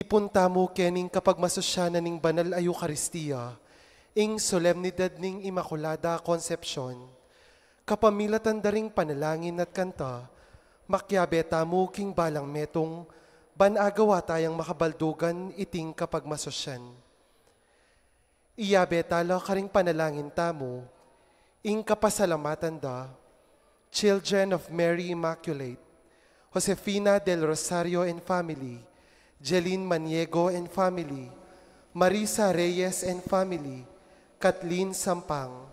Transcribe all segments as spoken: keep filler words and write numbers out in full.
Punta mu kening kapagmasusyanan ning banal a Eukaristia, ing solemnidad ning Inmaculada Concepcion. Kapamilatan da ring panalangin at kanta, makiabe tamu king balang metung, ban agawa tayang makabaldugan iting kapagmasusyan. Iyabe tala karing panalangin tamu, ing kapasalamatan da, Children of Mary Immaculate, Josefina del Rosario and family, Jelin Maniego and family, Marisa Reyes and family, Kathleen Sampang,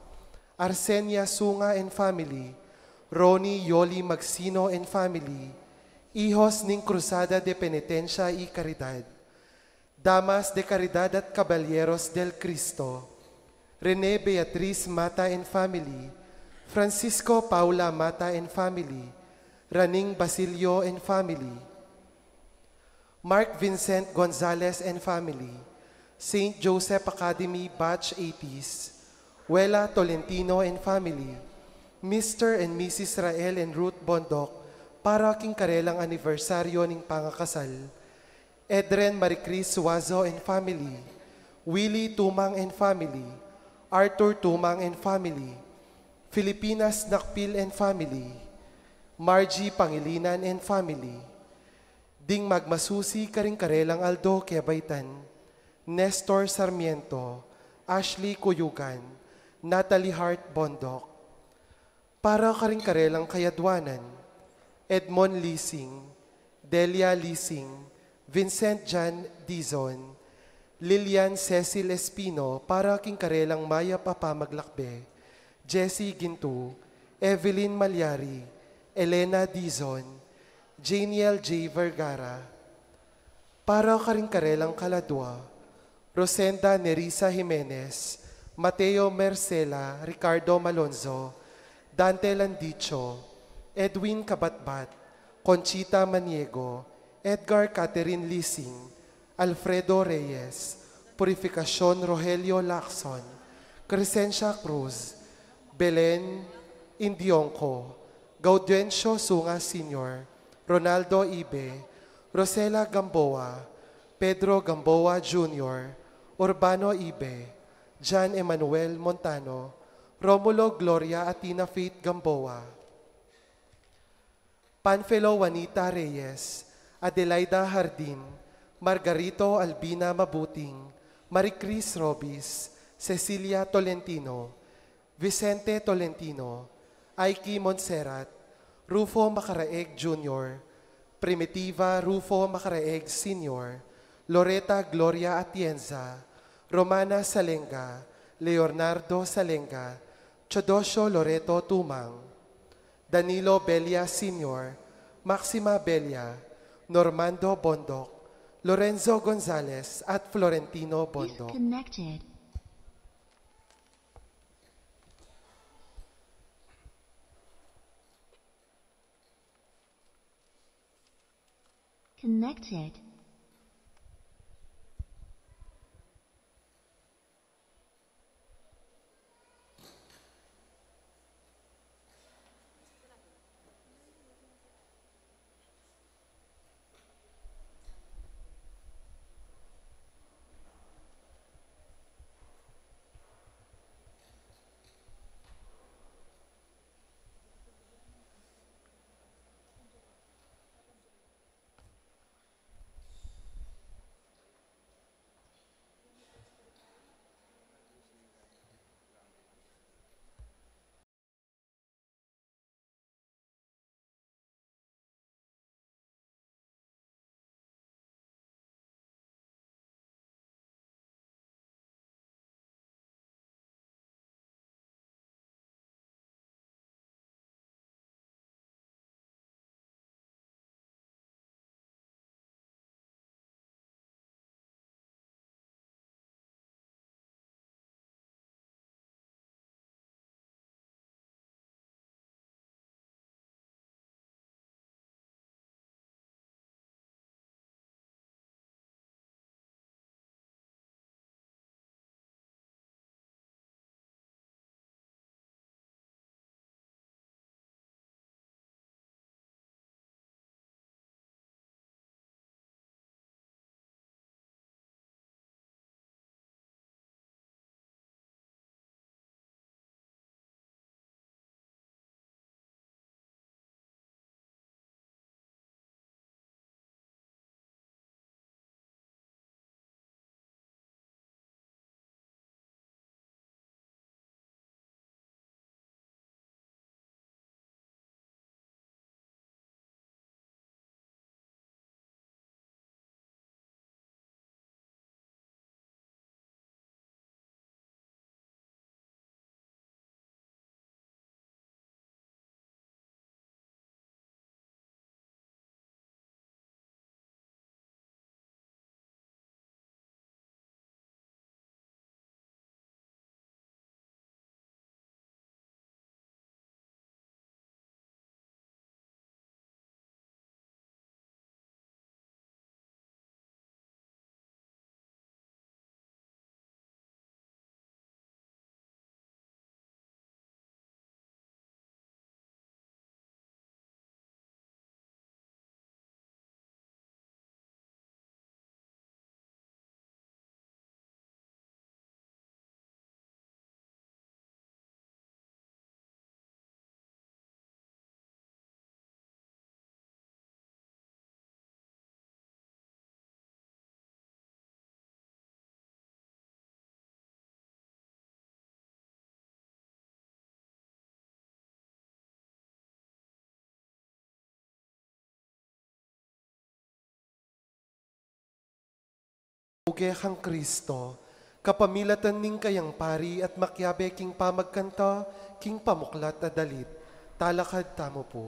Arsenia Sunga and family, Ronnie Yoli Magsino and family, Hijos ning Cruzada de Penitencia y Caridad, Damas de Caridad at Caballeros del Cristo, Rene Beatriz Mata and family, Francisco Paula Mata and family, Raning Basilio and family, Mark Vincent Gonzalez and family, Saint Joseph Academy Batch eighties, Wela Tolentino and family, Mister and Missus Rael and Ruth Bondoc, para king karelang anibersaryo ning pangakasal, Edren Maricris Suazo and family, Willie Tumang and family, Arthur Tumang and family, Filipinas Nakpil and family, Margie Pangilinan and family, ding magmasusi karing karelang aldo kebaitan, Nestor Sarmiento, Ashley Cuyugan, Natalie Hart Bondoc. Para karing karelang kayadwanan, Edmond Lising, Delia Lising, Vincent Jan Dizon, Lilian Cecil Espino, para king karelang mayap a pamaglakbe, Jessie Gintu, Evelyn Malyari, Elena Dizon, Janiel J Vergara. Para karing karelang kaladwa, Rosenda Nerissa Jimenez, Mateo Mercela, Ricardo Malonzo, Dante Landicho, Edwin Cabatbat, Conchita Maniego, Edgar Catherine Lising, Alfredo Reyes, Purificacion Rogelio Lacson, Crescencia Cruz, Belen Indionco, Gaudencio Sunga Senior, Ronaldo Ibe, Rosela Gamboa, Pedro Gamboa Junior, Urbano Ibe, John Emmanuel Montano, Romulo Gloria Athena Faith Gamboa, Panfilo Juanita Reyes, Adelaida Jardin, Margarito Albina Mabuting, Maricris Robis, Cecilia Tolentino, Vicente Tolentino, Aiki Montserrat, Rufo Macaraeg Junior, Primitiva Rufo Macaraeg Senior, Loreta Gloria Atienza, Romana Salenga, Leonardo Salenga, Teodosio Loreto Tumang, Danilo Belia Senior, Maxima Belia, Normando Bondoc, Lorenzo Gonzalez at Florentino Bondoc. Disconnected. Connected. kekang Kristo, kapamilatan ning kayang pari at makiabe king pamagkanta king pamuklat a dalit. Talakad tamu pu.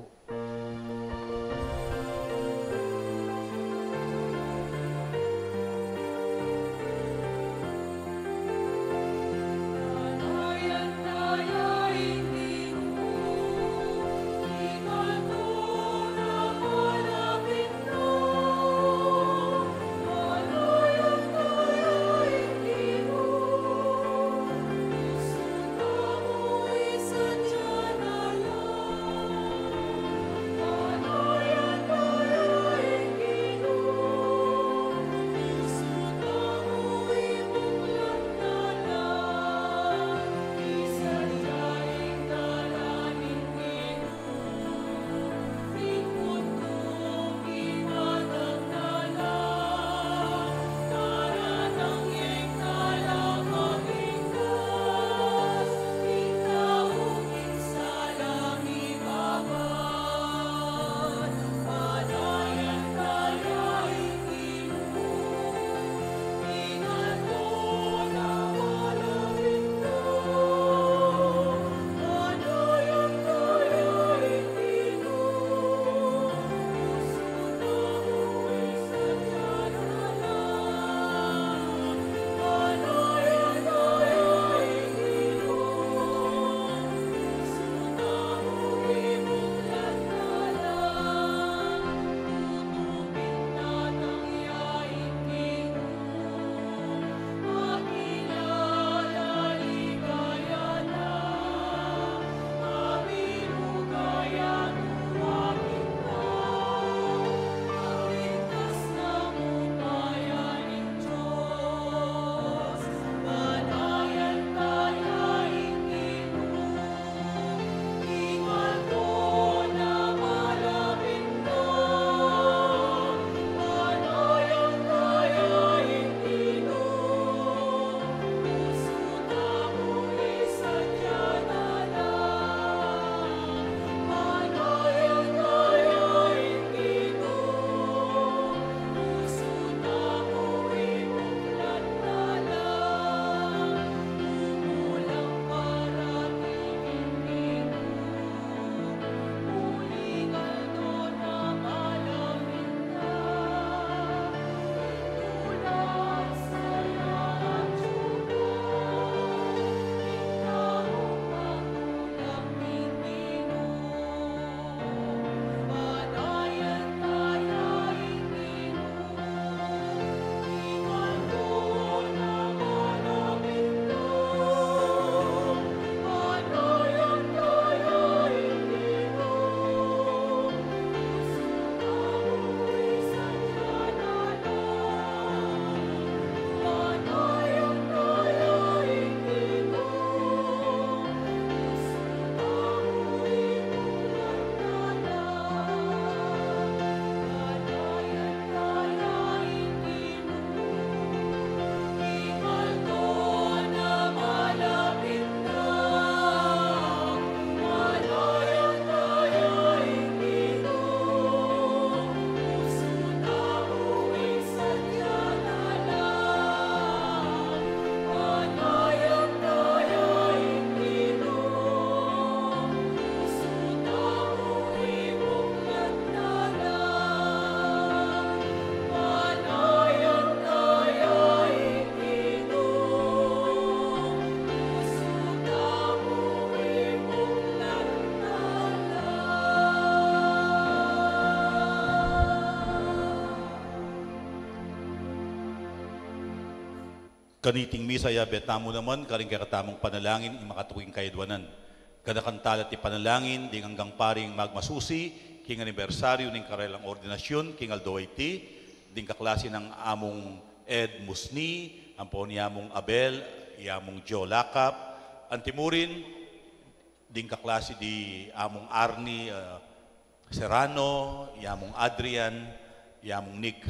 Kaniting misa, yabe tamu naman karing kekatamung panalangin, ing makatuking kayadwanan. Ganakan tala ti panalangin ding anggang paring magmasusi king anibersaryu ning karelang ordinasyun king aldo a iti, ding kaklasi nang Among Ed Musni, ampon i Among Abel, i Among Joe Lakap, antimurin ding kaklasi di Among Arnie, ah, Serrano, i Among Adrian, i Among Nick.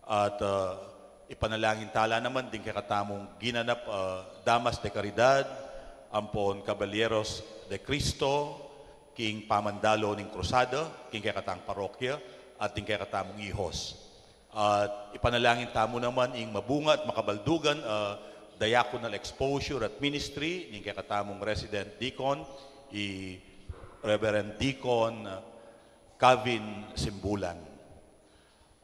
At, ah, ipanalangin tala naman ding kekatamung ginanap, ah, Damas de Caridad ampon Caballeros de Cristo king pamandalo ning krusada king kekatang parokya at ding kekatamung ihos. At ipanalangin tamu naman ing mabunga at makabaldugan a diaconal exposure at ministry ning kekatamung resident deacon, i Reverend Deacon Kavin Simbulan.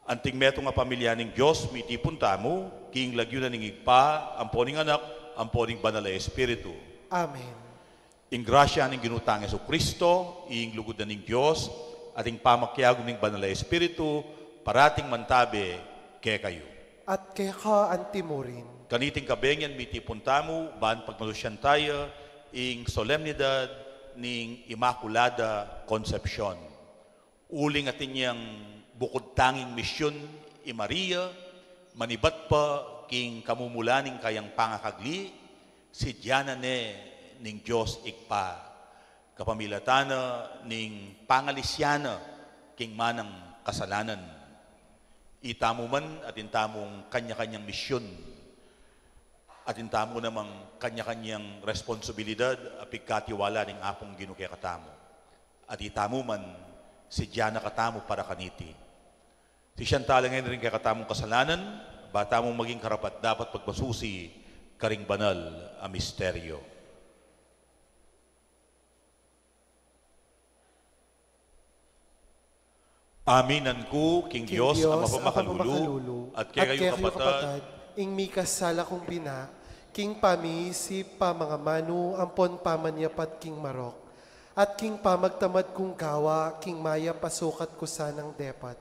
Anting metung a pamilya ning Dios, mitipun tamu king lagyu na ning Ibpa, ampo ning Anak, ampo ning Banal a Espiritu. Amen. Ing grasya ning Ginu tang Jesucristo, ing lugud na ning Dios, at ing pamakiagum ning Banal a Espiritu, parating mantabe kekayu. At keka antimurin. Kaniting kabengi mitipun tamu ban pagmalusyan taya ing solemnidad ning Inmaculada Concepcion. Uling atin yang bukud tanging misyun i Maria, manibat pa king kamumulan ning kayang pangakagli, sidya na ne ning Dios Ibpa, kapamilatan na ning pangalisian na king manang kasalanan. Itamu man atin tamung kanya-kanyang misyun, atin tamu namang kanya-kanyang responsibilidad a pigkatiwala ning Apung Ginu kekatamu. At itamu man, sidya na katamu para kaniti. Sisian tala ngeni ring kekatamung kasalanan, ba tamu maging karapat-dapat pagpasusi karing banal a misteryo. Aminan ku king Dios a mapamakalulu, at kekayu kapatad, ing mikasala kung bina, king pamiisip, pamangamanu, ampon pamanyapat king marok, at king pamagtamad kung gawa king mayap a sukat ku sanang depat.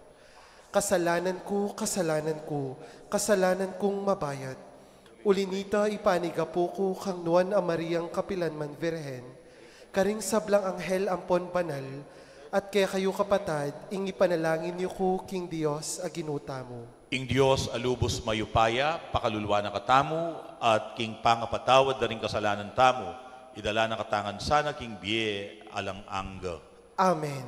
Kasalanan ku, kasalanan ku, kasalanan kung mabayat. Uli nita, ipanigapu ku kang Nuan a Mariang kapilan man Virgen, karing sablang anghel ampon banal, at kekayu kapatad, ing ipanalangin yu ku king Dios a Ginu tamu. Ing Dios a lubus mayupaya, pakaluluan na katamu, at king pangapatawad da ring kasalanan tamu, idala na katamu ngan sana king bie alang angga. Amen.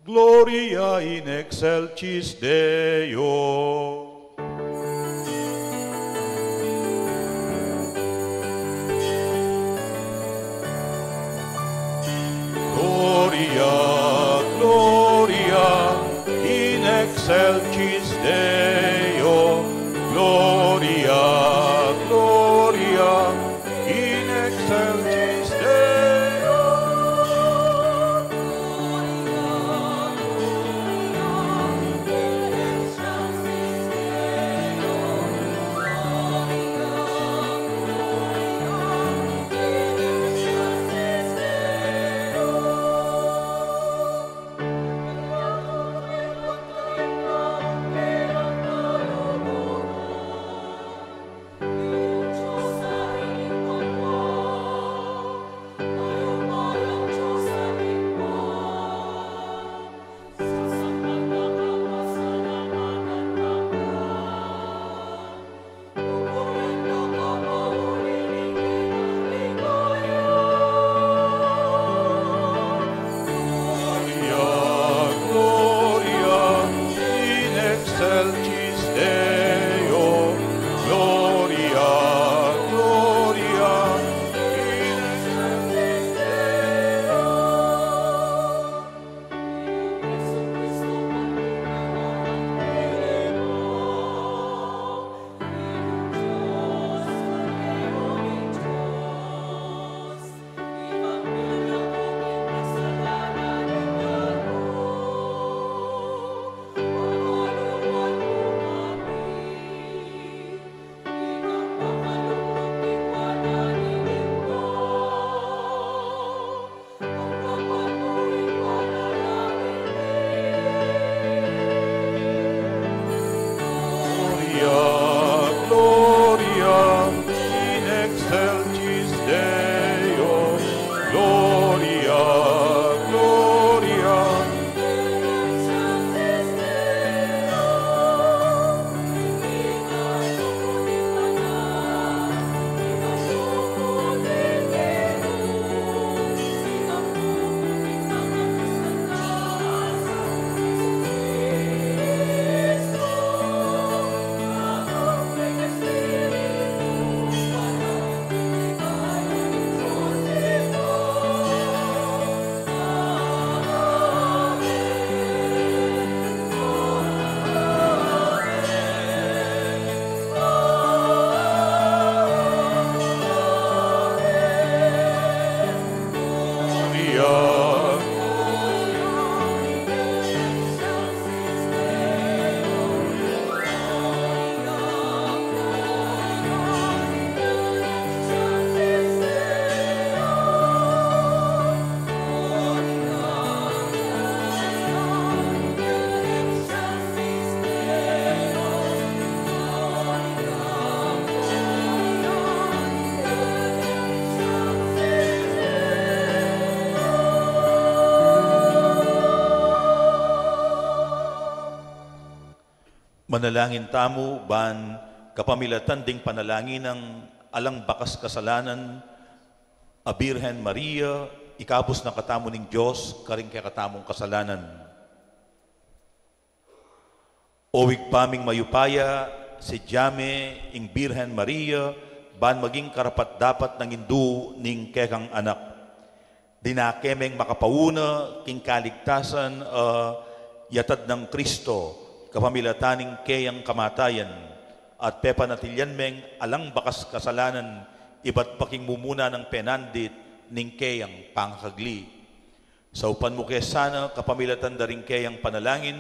Gloria in excelsis Deo. Gloria, Gloria in excelsis Deo. Gloria, Gloria in excelsis Deo. Manalangin tamu ban kapamilatan ding panalangin nang alang bakas kasalanan a Birhen Maria, ikabus na katamu ning Dios karing kekatamung kasalanan. O Ibpa ming mayupaya, sadya me ing Birhen Maria ban maging karapat-dapat nang indu ning kekang anak. Dinake meng makapauna king kaligtasan a yatad nang Kristo kapamilatan ning keyang kamatayan, at pepanatilyan meng alang bakas kasalanan ibat pa king mumuna nang penandit ning keyang pangakagli. Saupan mu ke sana kapamilatan da ring keyang panalangin,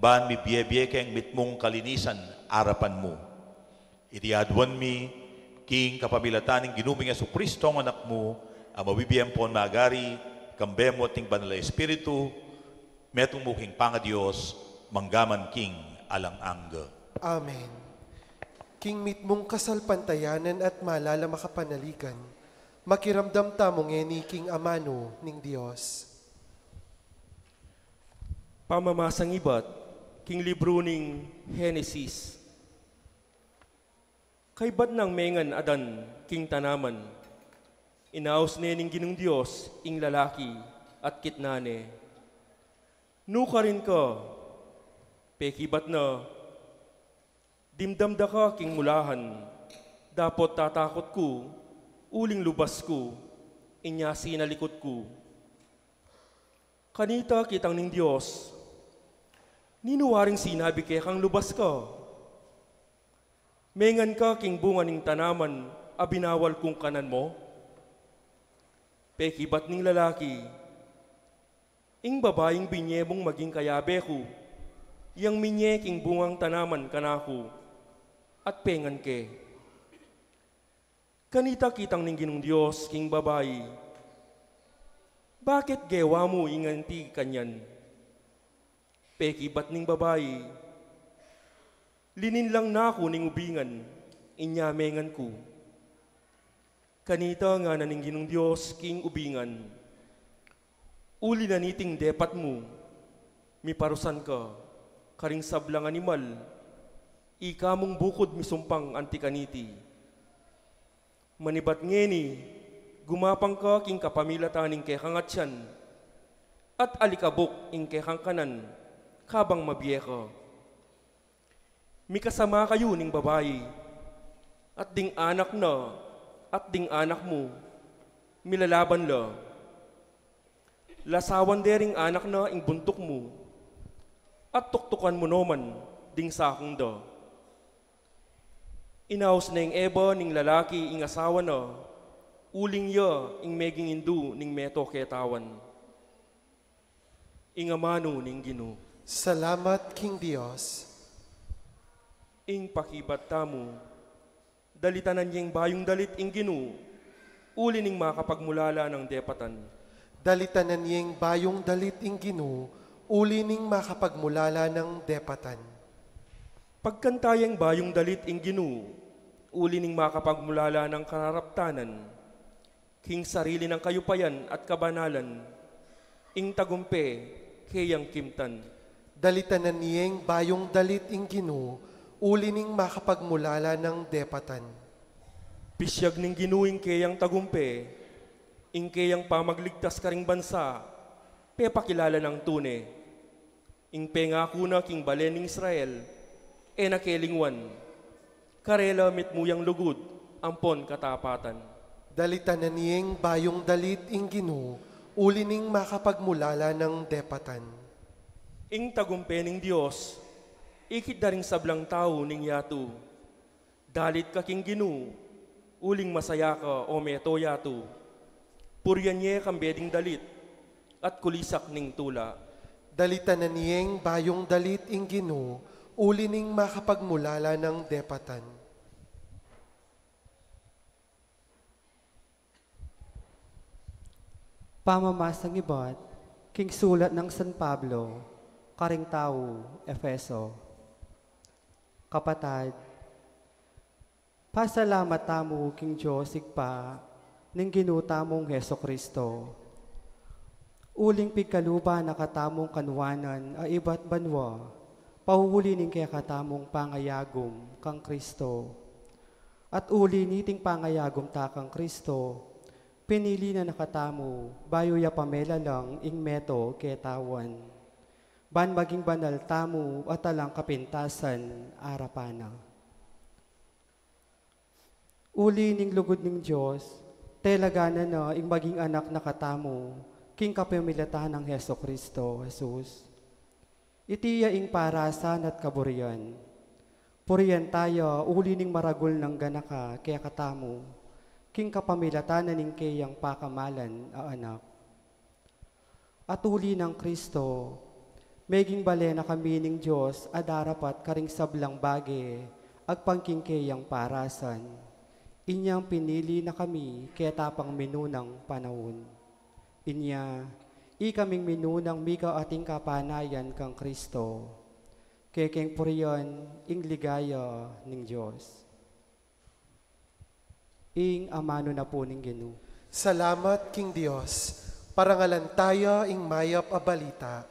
ban mibie-bie keng mitmung kalinisan arapan mu. Iti aduan mi king kapamilatan ning Ginu ming Jesucristo, a Anak mu, a mabibie ampon magari, kambe mu at ning Banal a Espiritu, metung mu king pangaDios, mangga man king alang angga. Amen. King mitmung kasalpantayanan at malala makapanaligan, makiramdam tamu ngeni king amanu ning Dios. Pamamasang ibat king libru ning Henesis. Kaybat nang mengan Adan king tanaman, inaus ne ning Ginung Dios ing lalaki at kitnan ne. Nukarin ka? Pekibat na, dimdam da ka king mulahan, dapot tatakut ku, uling lubas ku, inya sinalikut ku. Kanita kitang ning Dios, ninu waring sinabi kekang lubas ka? Mengan ka king bunga ning tanaman a binawal kung kanan mu? Pekibat ning lalaki, ing babaing binye mung maging kayabe ku, yang minye king bungang tanaman kanaku, at pengan ke. Kanita kitang ning Ginung Dios king babai, bakit gewa mu ing anti kanyan? Pekibat ning babai, lininlang na ku ning ubingan, inya mengan ku. Kanita ngana ning Ginung Dios king ubingan, uli na niting depat mu, miparusan ka karing sablang animal, ika mung bukud misumpang anti kaniti. Manibat ngeni, gumapang ka king kapamilatan ning kekang atian, at alikabuk ing kekang kanan, kabang mabie ka. Mikasama kayu ning babai, at ding anak na, at ding anak mu, milalaban la. Lasawan de ring anak na ing buntuk mu, at tuktukan mu no man ding sakung da. Inaus neng Eva ning lalaki ing asawa na, uling ya ing meging indu ning meto ketawan. Ing amanu ning Ginu. Salamat king Dios. Ing pakibat tamu, dalitanan yeng bayung dalit ing Ginu, uli ning makapagmulala nang depatan. Dalitanan yeng bayung dalit ing Ginu, uli ning makapagmulala nang depatan. Pagkanta yeng bayung dalit ing Ginu, uli ning makapagmulala nang kararaptanan. King sarili nang kayupayan at kabanalan, ing tagumpe keyang kimtan. Dalitanan yeng bayung dalit ing Ginu, uli ning makapagmulala nang depatan. Pisyag ning Ginu ing keyang tagumpe, ing keyang pamagligtas karing bansa, pepakilala nang tune. Ing pengaku na king bale ning Israel, e na ke lingwan. Karela mitmu yang lugud ampon katapatan. Dalitanan yeng bayung dalit ing Ginu, uli ning makapagmulala nang depatan. Ing tagumpe ning Dios, ikit da ring sablang tau ning yatu. Dalit ka king Ginu, uling masaya ka, o meto yatu. Purian ye kambe ding dalit at kulisak ning tula. Dalitanan yeng bayung dalit ing Ginu, uli ning makapagmulala nang depatan. Pamamasang ibat king sulat nang San Pablo karing tau Efeso. Kapatad, pasalamat tamu king Dios Ibpa ning Ginu tamung Jesu-Cristo. Uling pigkaluban na katamung kanuanan a ibat banua, Auli ning kekatamung pangayagum kang Kristo. At uli niting pangayagum ta kang Kristo, pinili na na katamu, bayu ya pamela lang ing meto ketawan. Ban maging banal tamu at alang kapintasan arapan na. Uli ning lugud ning Dios, telaganan na ing maging anak na katamu, king kapamilatan nang Jesu Kristo, Jesus. Iti ya ing parasan at kaburian. Purian taya, uli ning maragul nang ganaka kekatamu, king kapamilatan na ning keyang pakamalan a anak. At uli nang Kristo, meging bale na kami ning Dios a darapat karing sablang bage agpang king keyang parasan. Inyang pinili na kami keta pang minunang panaun. Inya, ikaming minunang mika ating kapanayan kang Kristo. Kekeng purian ing ligaya ning Dios. Ing amanu na pu ning Ginu. Salamat king Dios. Parangalan taya ing mayap a balita.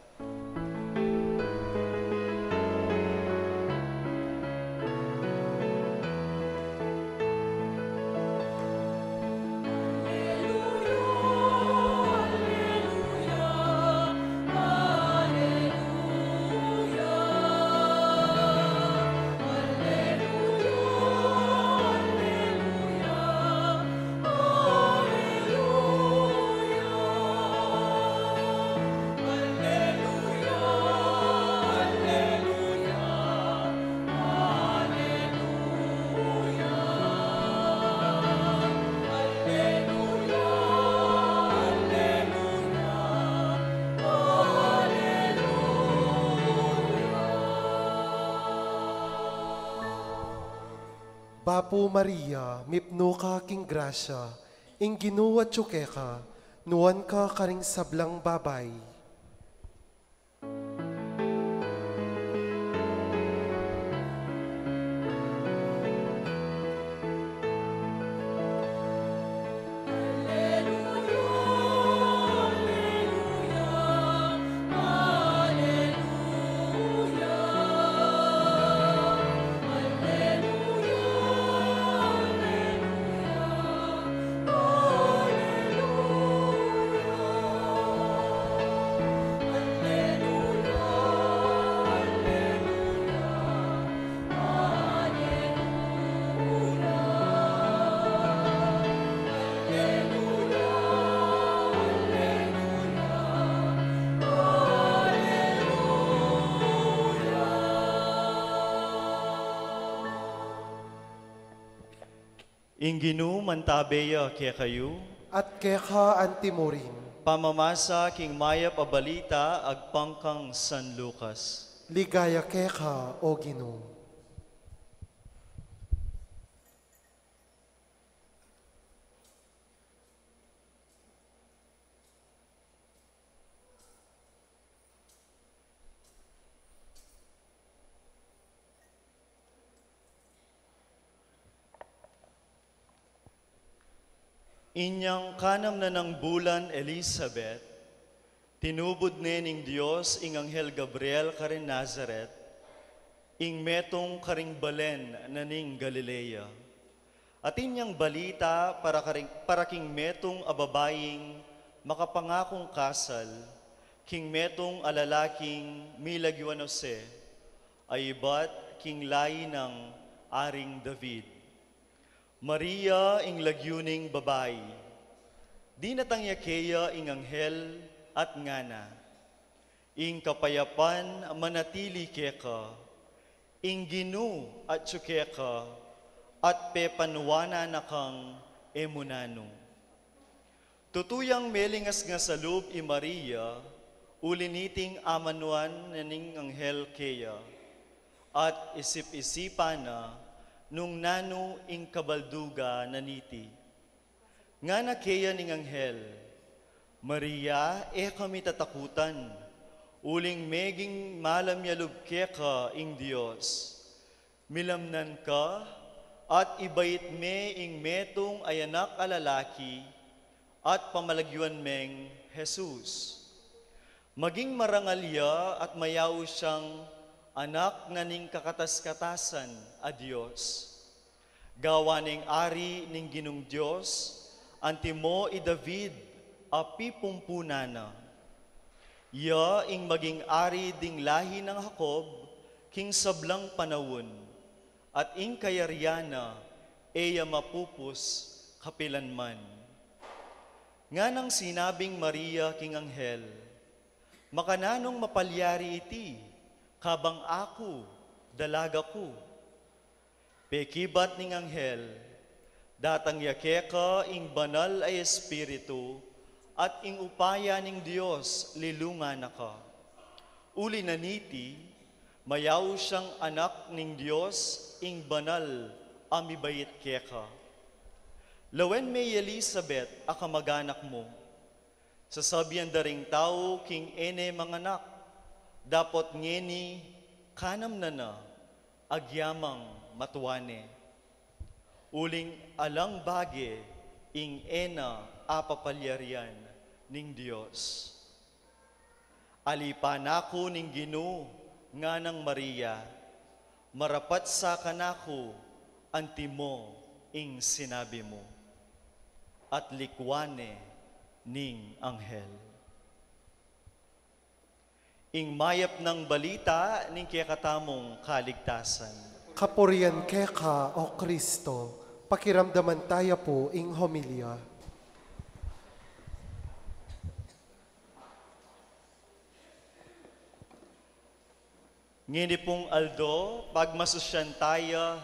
Bapu Maria, mipnu ka king grasya, ing Ginu atyu keka, nuan ka karing sablang babai. Ing Ginu mantabe ya kekayu. At keka anti mu rin. Pamamasa king mayap a balita agpang kang San Lucas. Ligaya keka, O Ginu. Inyang kanam na nang bulan Elizabeth, tinubud ne ning Dios ing anghel Gabriel karin Nazaret, ing metung karing balen na ning Galilea. Atin yang balita para karing, para king metung a babaing makapangakung kasal, king metung a lalaking milagyuan Jose, a ibat king layi nang Aring David. Maria ing lagyu ning babai. Dinatang ya keya ing anghel at ngana, Ing kapayapan manatili keka, ing Ginu atyu keka, at pepanuanan na kang e mu nanu. Tutu yang melingasngas a lub i Maria, uli niting amanuan na ning anghel keya, at isip-isipan na nung nanu ing kabaldugan na niti. Ngana keya ning anghel, Maria, e ka mitatakutan, uling meging malam ya lub keka ing Dios. Milamnan ka, at ibait me ing metung a anak a lalaki, at pamalagyuan meng Jesus. Maging marangal ya at mayaus yang Anak na ning kakatas-katasan a Dios. Gawa neng ari ning Ginung Dios, antimo i David a pipumpunan na. Iya ing maging ari ding lahi nang Jacob king sablang panaun, at ing kayarian na e ya mapupus kapilanman. Nganang sinabing Maria king anghel, "Makananung mapalyari iti, kabang aku, dalaga ku?" Pekibat ning anghel, "Datang ya keka ing Banal a Espiritu, at ing upaya ning Dios lilungan na ka. Uli na niti, mayaus yang Anak ning Dios, ing Banal a mibait keka. Lawen me i Elisabet a kamag-anak mu. Sasabian da ring tau king e ne manganak, dapot ngeni kanam na na, agyamang matua ne. Uling alang bage ing e na apapalyarian ning Dios." "Alipa na ku ning Ginu," nganang Maria, "marapat sa kanaku antimo ing sinabi mu." At likwan ne ning anghel. Ing mayap nang balita ning kekatamung kaligtasan. Kapurian keka, O Kristo. Pakiramdaman taya pu ing homilya. Ngeni pung aldo, pagmasusyan taya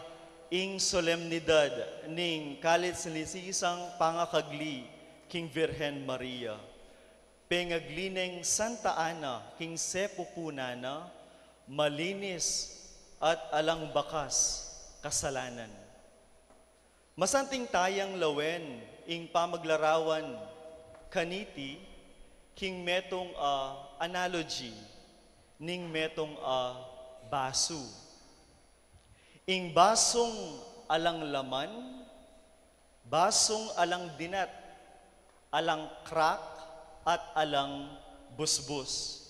ing solemnidad ning kalinis-linisang pangakagli king Virgen Maria. Pengagli neng Santa Ana king sepupunan na, malinis at alang bakas kasalanan. Masanting tayang lawen ing pamaglarawan kaniti king metung a analogy ning metung a basu. Ing basung alang laman, basung alang dinat, alang crack, at alang busbus.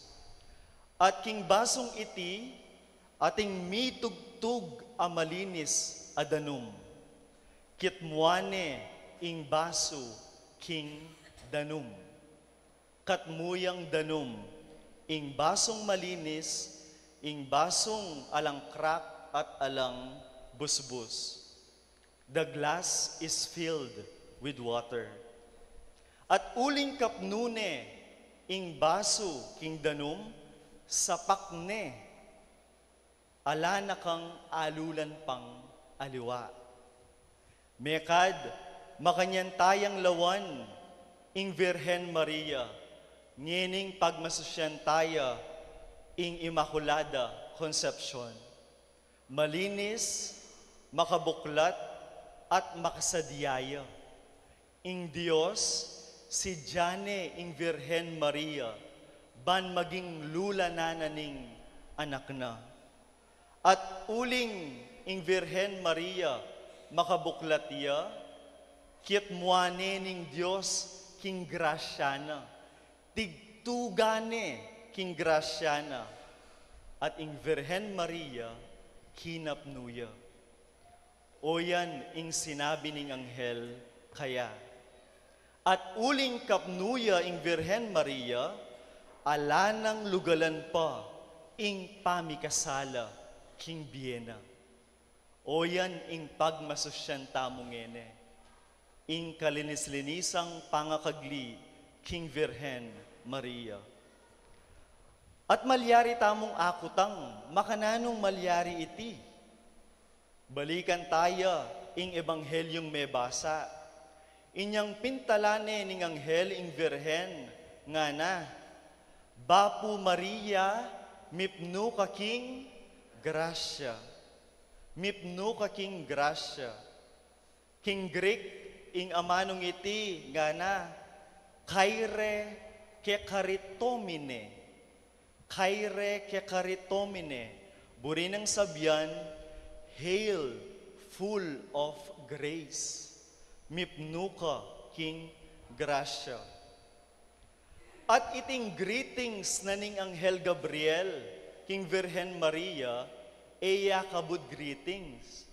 At king basung iti, ating mitugtug a malinis a danum. Kitmuan ne ing basu king danum. Katmu yang danum, ing basung malinis, ing basung alang crack at alang busbus. The glass is filled with water. At uling kapnu ne ing basu king danum, sapak ne, ala na kang alulan pang aliwa. Mekad, makanyan tayang lawan ing Virgen Maria, ngening pagmasusyan taya ing Inmaculada Concepcion. Malinis, makabuklat, at makasadya ya. Ing Dios, sidya ne ing Virgen Maria, ban maging lula na na ning anak na. At uling ing Virgen Maria, makabuklat ya, kitmuan ne ning Dios king grasya na, tigtugan ne king grasya na, at ing Virgen Maria, kinapnu ya. Oyan ing sinabi ning anghel kaya. At uling kapnu ya ing Virgen Maria, ala nang lugalan pa ing pamikasala king bie na. Oyan ing pagmasusyan tamu ngeni, ing kalinis-linisang pangakagli king Virgen Maria. At malyari tamung akutang, makananung malyari iti? Balikan taya ing Ebanghelyung mebasa. Inyang pintalan ne ning anghel ing Virgen, ngana, "Bapu Maria, mipnu ka king grasya. Mipnu ka king grasya." King Greek, ing amanung iti, ngana, "Chaire kecharitomene." "Chaire kecharitomene," buri nang sabian, "Hail, full of grace." Mipnu ka king grasya. At iting greetings na ning Anghel Gabriel, king Virgen Maria, e ya kabud greetings.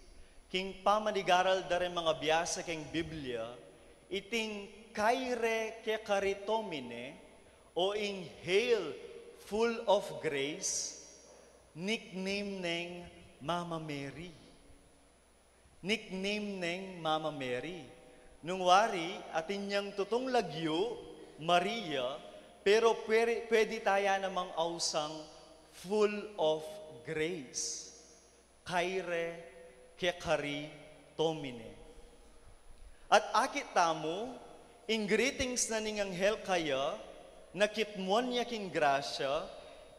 King pamanigaral da ring mangabiasa king Biblia, iting Kyrie kekari Domine, o ing Hail, full of grace, nickname neng Mama Mary. Nickname neng Mama Mary. Nung wari, atin yang tutung lagyu, Maria, pero pwede, pwede taya namang ausang full of grace. Kyrie kekari Domine. At akit tamu, ing greetings na ning anghel kaya, na kitmuan ya king grasya,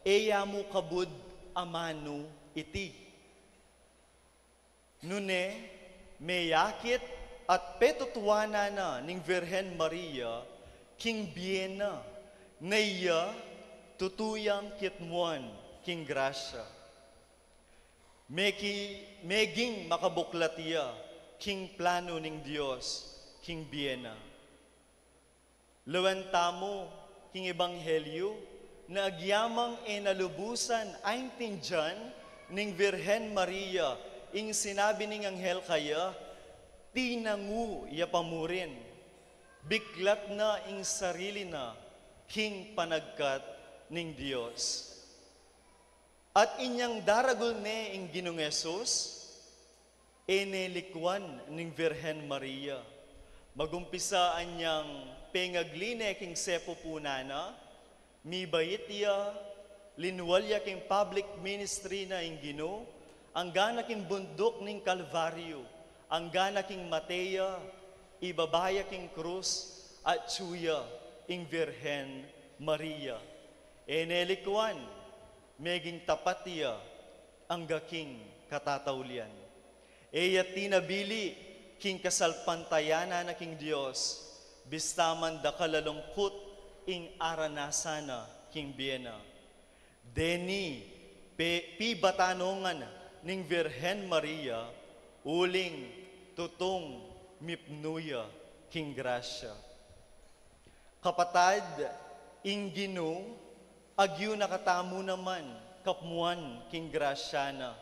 e ya mu kabud amanu iti. Nune, meyakit at petutuanan na ning Virgen Maria king bie na, na iya tutu yang kitmuan king grasya. Meki-, meging makabuklat iya king planu ning Dios king bie na. Lawen tamu king ebanghelyu, na agyamang e na lubusan aintindian ning Virgen Maria ing sinabi ning anghel kaya, tinangu ya pa murin, biklat na ing sarili na king panagkat ning Dios. At inyang daragul ne ing Ginung Jesus, e ne likwan ning Virgen Maria. Magumpisa anyang pengagli ne king sepu puna na, mibait ya, linwal ya king public ministry na ing Ginu, angga na king bunduk ning Kalbaryu, angga na king mate ya, ibaba ya king krus, atsu ya ing Virgen Maria. E ne likwan, meging tapat ya angga king katataulian. E ya tinabili king kasalpantayanan na king Dios, bista man dakal a lungkut ing aranasan na king bie na. Deni pe-, pibatanongan ning Virgen Maria, uling tutung mipnu ya king grasya. Kapatad, ing Ginu, agyu na katamu naman, kapmuan king grasya na,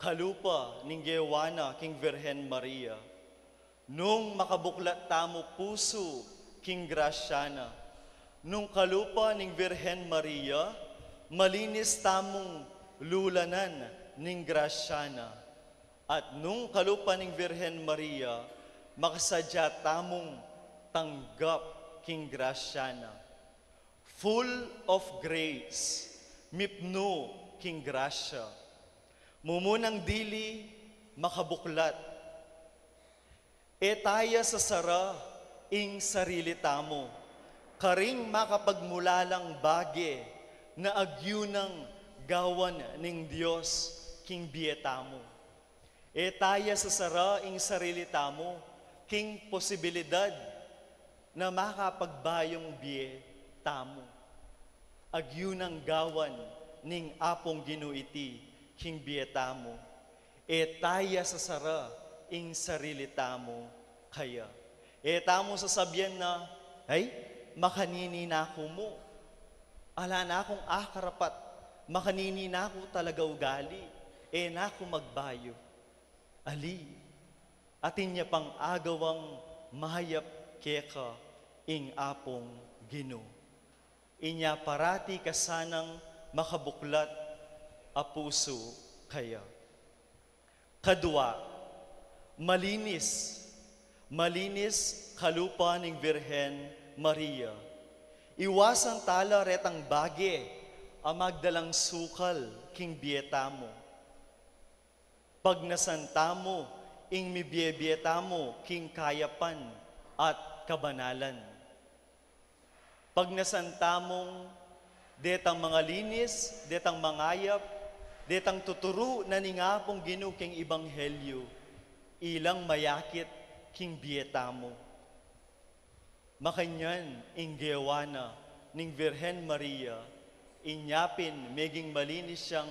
kalupa ning gewa na king Virgen Maria. Nung makabuklat tamu pusu king grasya na, nung kalupa ning Virgen Maria, malinis tamung lulanan ning grasya na. At nung kalupa ning Virgen Maria, makasadya tamung tanggap king grasya na. Full of grace, mipnu king grasya. Mumunang dili, makabuklat. E taya sasara ing sarili tamu karing makapagmulalang bage na agyu nang gawan ning Dios king bie tamu. E taya sasara ing sarili tamu king posibilidad na makapagbayung bie tamu. Agyu nang gawan ning Apung Ginu iti king bie tamu. E taya sasara ing sarili tamu kaya. E tamu sasabian na, "Ay, makanini na ku mu. Ala na kung akarapat, makanini na ku talaga ugali, e na ku magbayu." Ali, atin ya pang agawang mayap keka ing Apung Ginu. Inya parati ka sanang makabuklat a pusu kaya. Kadua, malinis. Malinis kalupa ning Virgen Maria. Iwasan tala retang bage a magdalang sukal king bie tamu. Pagnasan tamu ing mibie-bie tamu king kayapan at kabanalan. Pagnasan tamung detang mangalinis, detang mangayap, detang tuturu na ning Apung Ginu king ebanghelyu, ilang mayakit king bie tamu. Makanyan ing gewa na ning Virgen Maria, inya pin meging malinis yang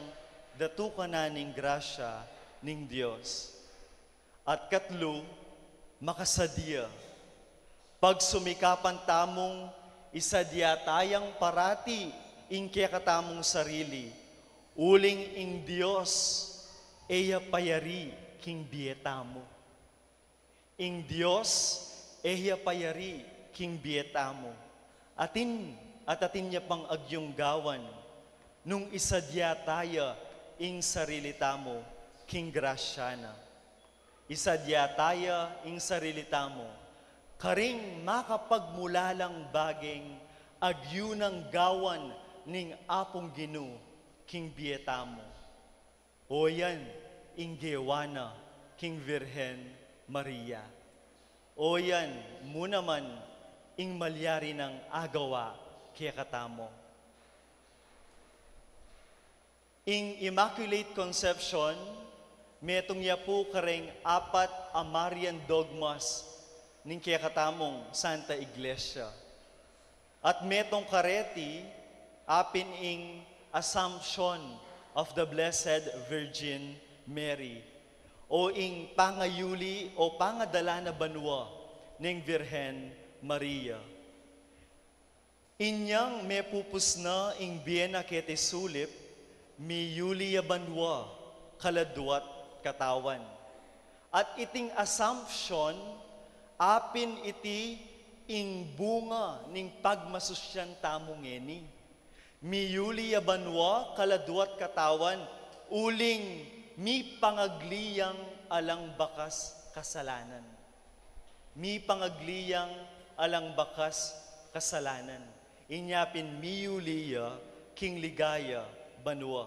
datukan na ning grasya ning Dios. At katlu, makasadia. Pagsumikapan tamung isadia tayang parati ing kekatamung sarili, Uling ing Dios e ya payari king bie tamu. Ing Dios e ya payari king bie tamu. Atin at atin ya pang agyung gawan nung isadya taya ing sarili tamu king grasya na. Isadya taya ing sarili tamu karing makapagmulalang bageng agyu nang gawan ning Apung Ginu king bie tamu. O yan ing gewa na king Virgen Maria. O yan mu naman ing malyari nang agawa kekatamu. Ing Immaculate Conception, metung ya pu kareng apat a Marian dogmas ning kekatamung Santa Iglesia. At metung kareti, apin ing Assumption of the Blessed Virgin Mary, o ing pangayuli o pangadala na banua ning Virgen Maria. Inyang mepupus na ing bie na keti sulip, miyuli ya banua kaladua't katawan. At iting Assumption, apin iti ing bunga ning pagmasusyan tamu ngeni. Miyuli ya banua kaladua't katawan, uling mipangagli yang alang bakas kasalanan. Mipangagli yang alang bakas kasalanan. Inya pin miyuli ya king ligaya banua.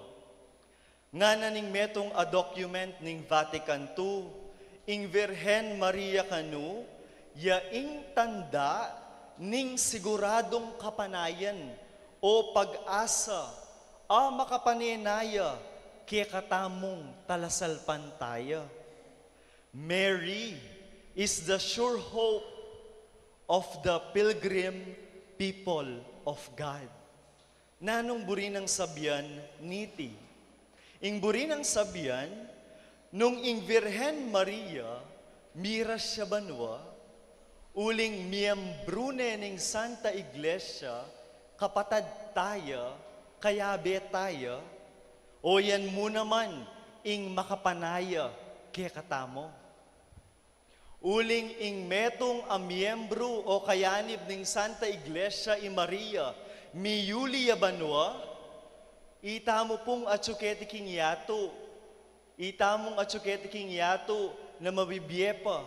Ngana ning metung a document ning Vatican two, ing Virgen Maria kanu, ya ing tanda ning siguradung kapanayan o pag-asa a makapanenaya kekatamung talasalpantaya. Mary is the sure hope of the pilgrim people of God. Nanung buri nang sabian niti? Ing buri nang sabian, nung ing Virgen Maria miras ya banua, uling miyembru ne ning Santa Iglesia, kapatad taya, kayabe taya, o yan mu naman ing makapanaya kekatamu. Uling ing metung a miyembru o kayanib ning Santa Iglesia i Maria, miyuli ya banua, itamu pung atsu keti king yatu, itamung atsu keti king yatu na mabibie pa,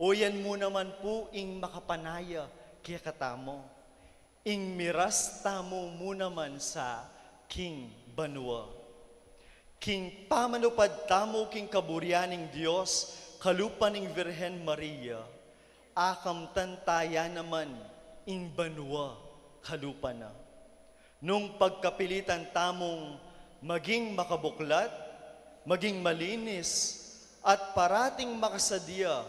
o yan mu naman pu ing makapanaya kekatamu. Ing miras tamu mu naman sa king banua. King pamanupad tamu king kaburian ning Dios, kalupa ning Virgen Maria, akamtan taya naman ing banua kalupa na. Nung pagkapilitan tamung maging makabuklat, maging malinis, at parating makasadia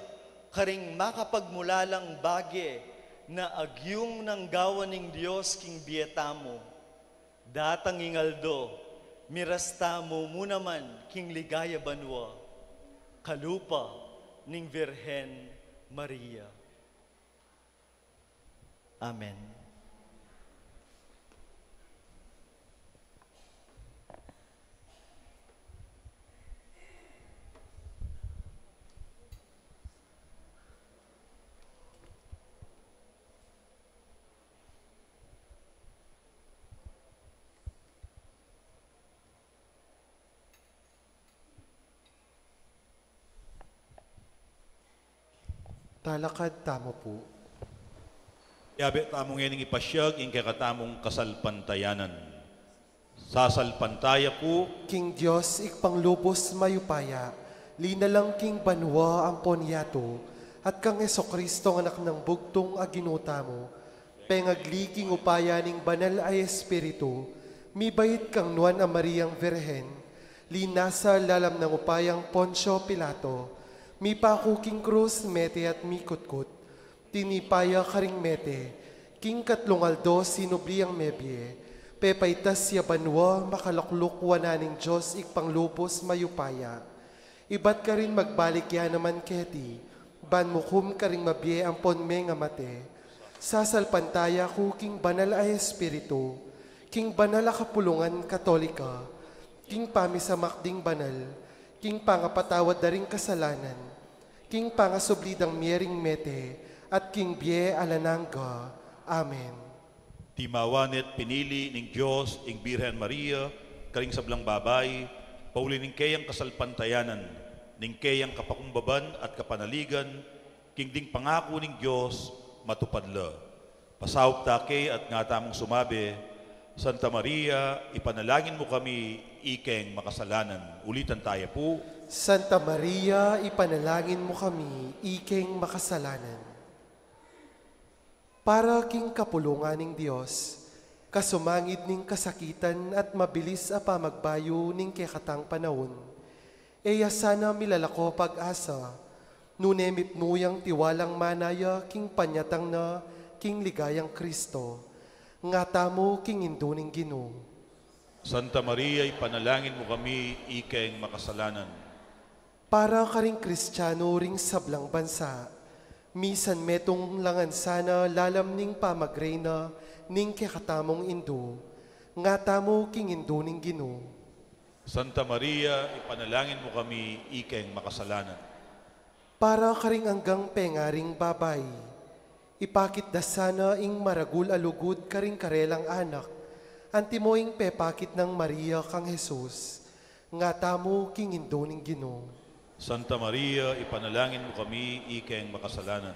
karing makapagmulalang bage na agyung nang gawan ning Dios king bie tamu. Datang ing aldo, miras tamu mu naman king ligaya banua, kalupa ning Virgen Maria. Amen. Talakad tamu pu. Yabe tamu ngening ipasiag ing kekatamung kasalpantayanan. Sasalpantaya ku king Dios Ibpang lubus mayupaya, linalang king banua ampon yatu, at kang Jesucristo, Anak nang bugtung a Ginu tamu, pengagli king upaya ning Banal a Espiritu, mibait kang Nuan a Mariang Virgen, linasa lalam nang upayang Poncio Pilato, mipaku king krus, mete at mikutkut, tinipa ya karing mete, king katlung aldo sinubli yang mebie, pepaitas ya banua, makalakluk wanan ning Dios Ibpang lubus mayupaya. Ibat karin magbalik ya naman keti, ban mukum karing mabie ampon mengamate. Sasalpantaya ku king Banal a Espiritu, king banal a kapulungan Katolika, king pamisamak ding banal, king pangapatawad da ring kasalanan, king pangasubli dang mie ring mete, at king bie alang angga. Amen. Timawa ne't pinili ning Dios ing Birhen Maria karing sablang babai, pauli ning keyang kasalpantayanan, ning keyang kapakumbaban at kapanaligan, king ding pangaku ning Dios matupad la. Pasaup ta ke at nga tamung sumabi, Santa Maria, ipanalangin mu kami ikeng makasalanan. Ulitan taya pu. Santa Maria, ipanalangin mu kami ikeng makasalanan. Para king kapulungan ning Dios, kasumangid ning kasakitan at mabilis a pamagbayu ning kekatang panaun, e ya sana milalako pag-asa, nune mipnu yang tiwalang manaya king panyatang na king ligayang Kristo. Nga tamu king Indu ning Ginu. Santa Maria, ipanalangin mu kami ikeng makasalanan. Para karing Kristiano ring sablang bansa, misan metung la ngan sana lalam ning pamagreyna ning kekatamung Indu, nga tamu king Indu ning Ginu. Santa Maria, ipanalangin mu kami ikeng makasalanan. Para karing anggang pengaring babai, ipakit da sana ing maragul a lugud karing karelang anak, antimo ing pepakit nang Maria kang Jesus, nga tamu king Indu ning Ginu. Santa Maria, ipanalangin mu kami ikeng makasalanan.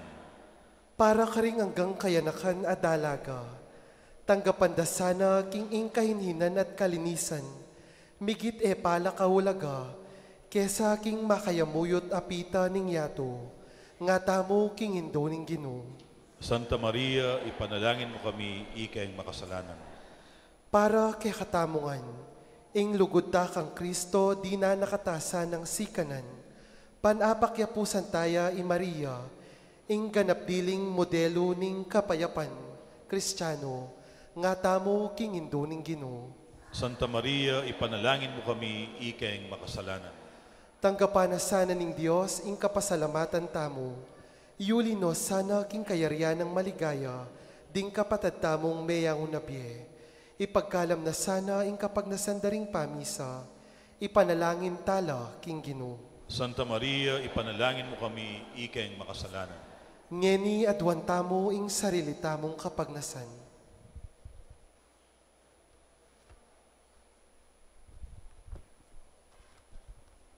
Para karing anggang kayanakan a dalaga, tanggapan da sana king ing kahinhinan at kalinisan, migit e pa la kaulaga, kesa king makayamuyut a pita ning yatu, nga tamu king Indu ning Ginu. Santa Maria, ipanalangin mu kami ikeng makasalanan. Para kekatamu ngan, ing lugud ta kang Kristo dinan na kata sanang sikanan, panapakyapusan taya i Maria, ing ganap diling modelu ning kapayapan Kristiano, nga tamu king Indu ning Ginu. Santa Maria, ipanalangin mu kami ikeng makasalanan. Tanggapan na sana ning Dios ing kapasalamatan tamu. Yuli no sana king kayarian nang maligaya ding kapatad tamung meyangu na bie. Ipagkalam na sana ing kapagnasan da ring pamisa. Ipanalangin tala king Ginu. Santa Maria, ipanalangin mu kami ikeng makasalanan. Ngeni aduan tamu ing sarili tamung kapagnasan.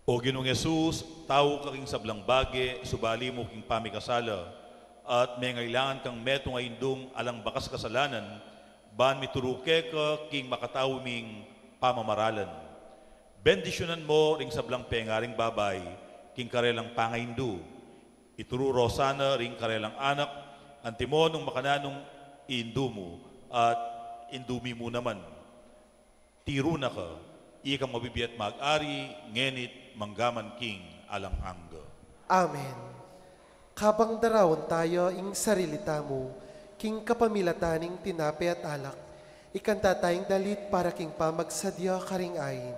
O Ginung Jesus, tau ka king sablang bage, subali mu king pamikasala, at mengailangan kang metung a indung alang bakas kasalanan, ban mituru keka king makatau ming pamamaralan. Bendisyunan mo ring sablang pengaring babai king karelang pangaindu. Ituru ro sana ring karelang anak, antimo nung makananu ing indu mu, at indu mi mu naman. Tiru na ka, ikang mabibie at mag-ari, ngeni't manggaman king alang angga. Amen. Kabang daraun taya ing sarili tamu king kapamilatan ning tinape at alak, ikanta taya ing dalit para king pamagsadya karing ain.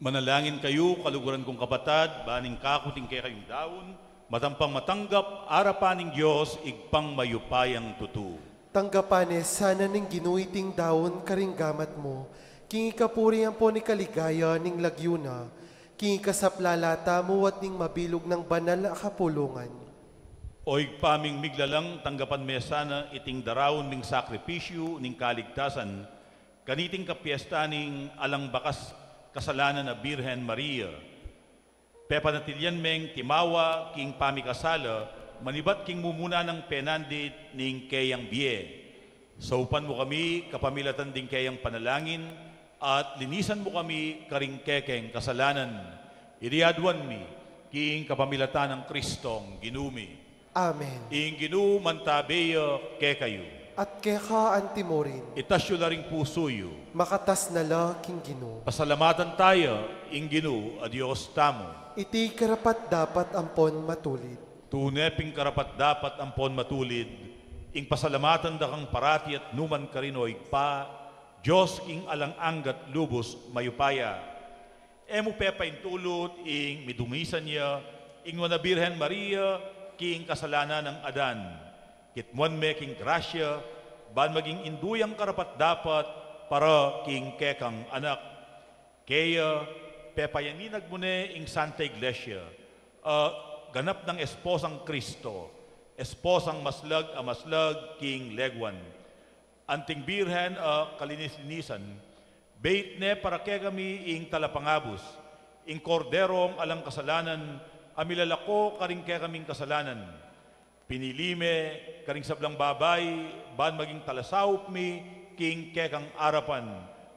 Manalangin kayu, kaluguran kung kapatad, ban ing kaku ning kekayung daun, matampang matanggap arapan ning Dios, Ibpang mayupayang tutu. Tanggapan ne sana ning Ginu iting daun karing gamat mu, king ikapuri ampon ikaligaya ning lagyu na, king ikasaplala tamu at ning mabilug nang banal a kapulungan. O Ibpa ming miglalang, tanggapan me sana iting daraun ming sakripisyu ning kaligtasan, kaniting kapiesta ning alang bakas kasalanan a Birhen Maria. Pepanatilian meng timawa king pamikasala, manibat king mumuna nang penandit ning keyang bie. Saupan mu kami kapamilatan ding keyang panalangin, at linisan mu kami karing kekeng kasalanan. Iti aduan mi, king kapamilatan nang Kristong Ginu mi. Amen. Ing Ginu mantabe ya kekayu. At keka antimurin. Itas yu la ring pusu yu. Makatas na la king Ginu. Pasalamatan taya ing Ginu a Dios tamu. Iti karapat-dapat ampon matulid. Tune ping karapat-dapat ampon matulid, ing pasalamatan da kang parati at numan karin, o Ibpa, Dios king alang anggat lubus mayupaya. E mu pepaintulut ing midungisan ya ing Nuan a Birhen Maria king kasalanan nang Adan. Kitmuan me king grasya, ban maging indu yang karapat-dapat para king kekang anak. Kaya, pepayaninag mu ne ing Santa Iglesia, a ganap nang esposang Kristo, esposang maslag a maslag king leguan. Anting Birhen a kalinis-linisan, beit ne para kekami ing talapangabus, ing Korderong alang kasalanan, a milalako karing kekaming kasalanan. Pinili me karing sablang babai, ban maging talasaup mi king kekang arapan,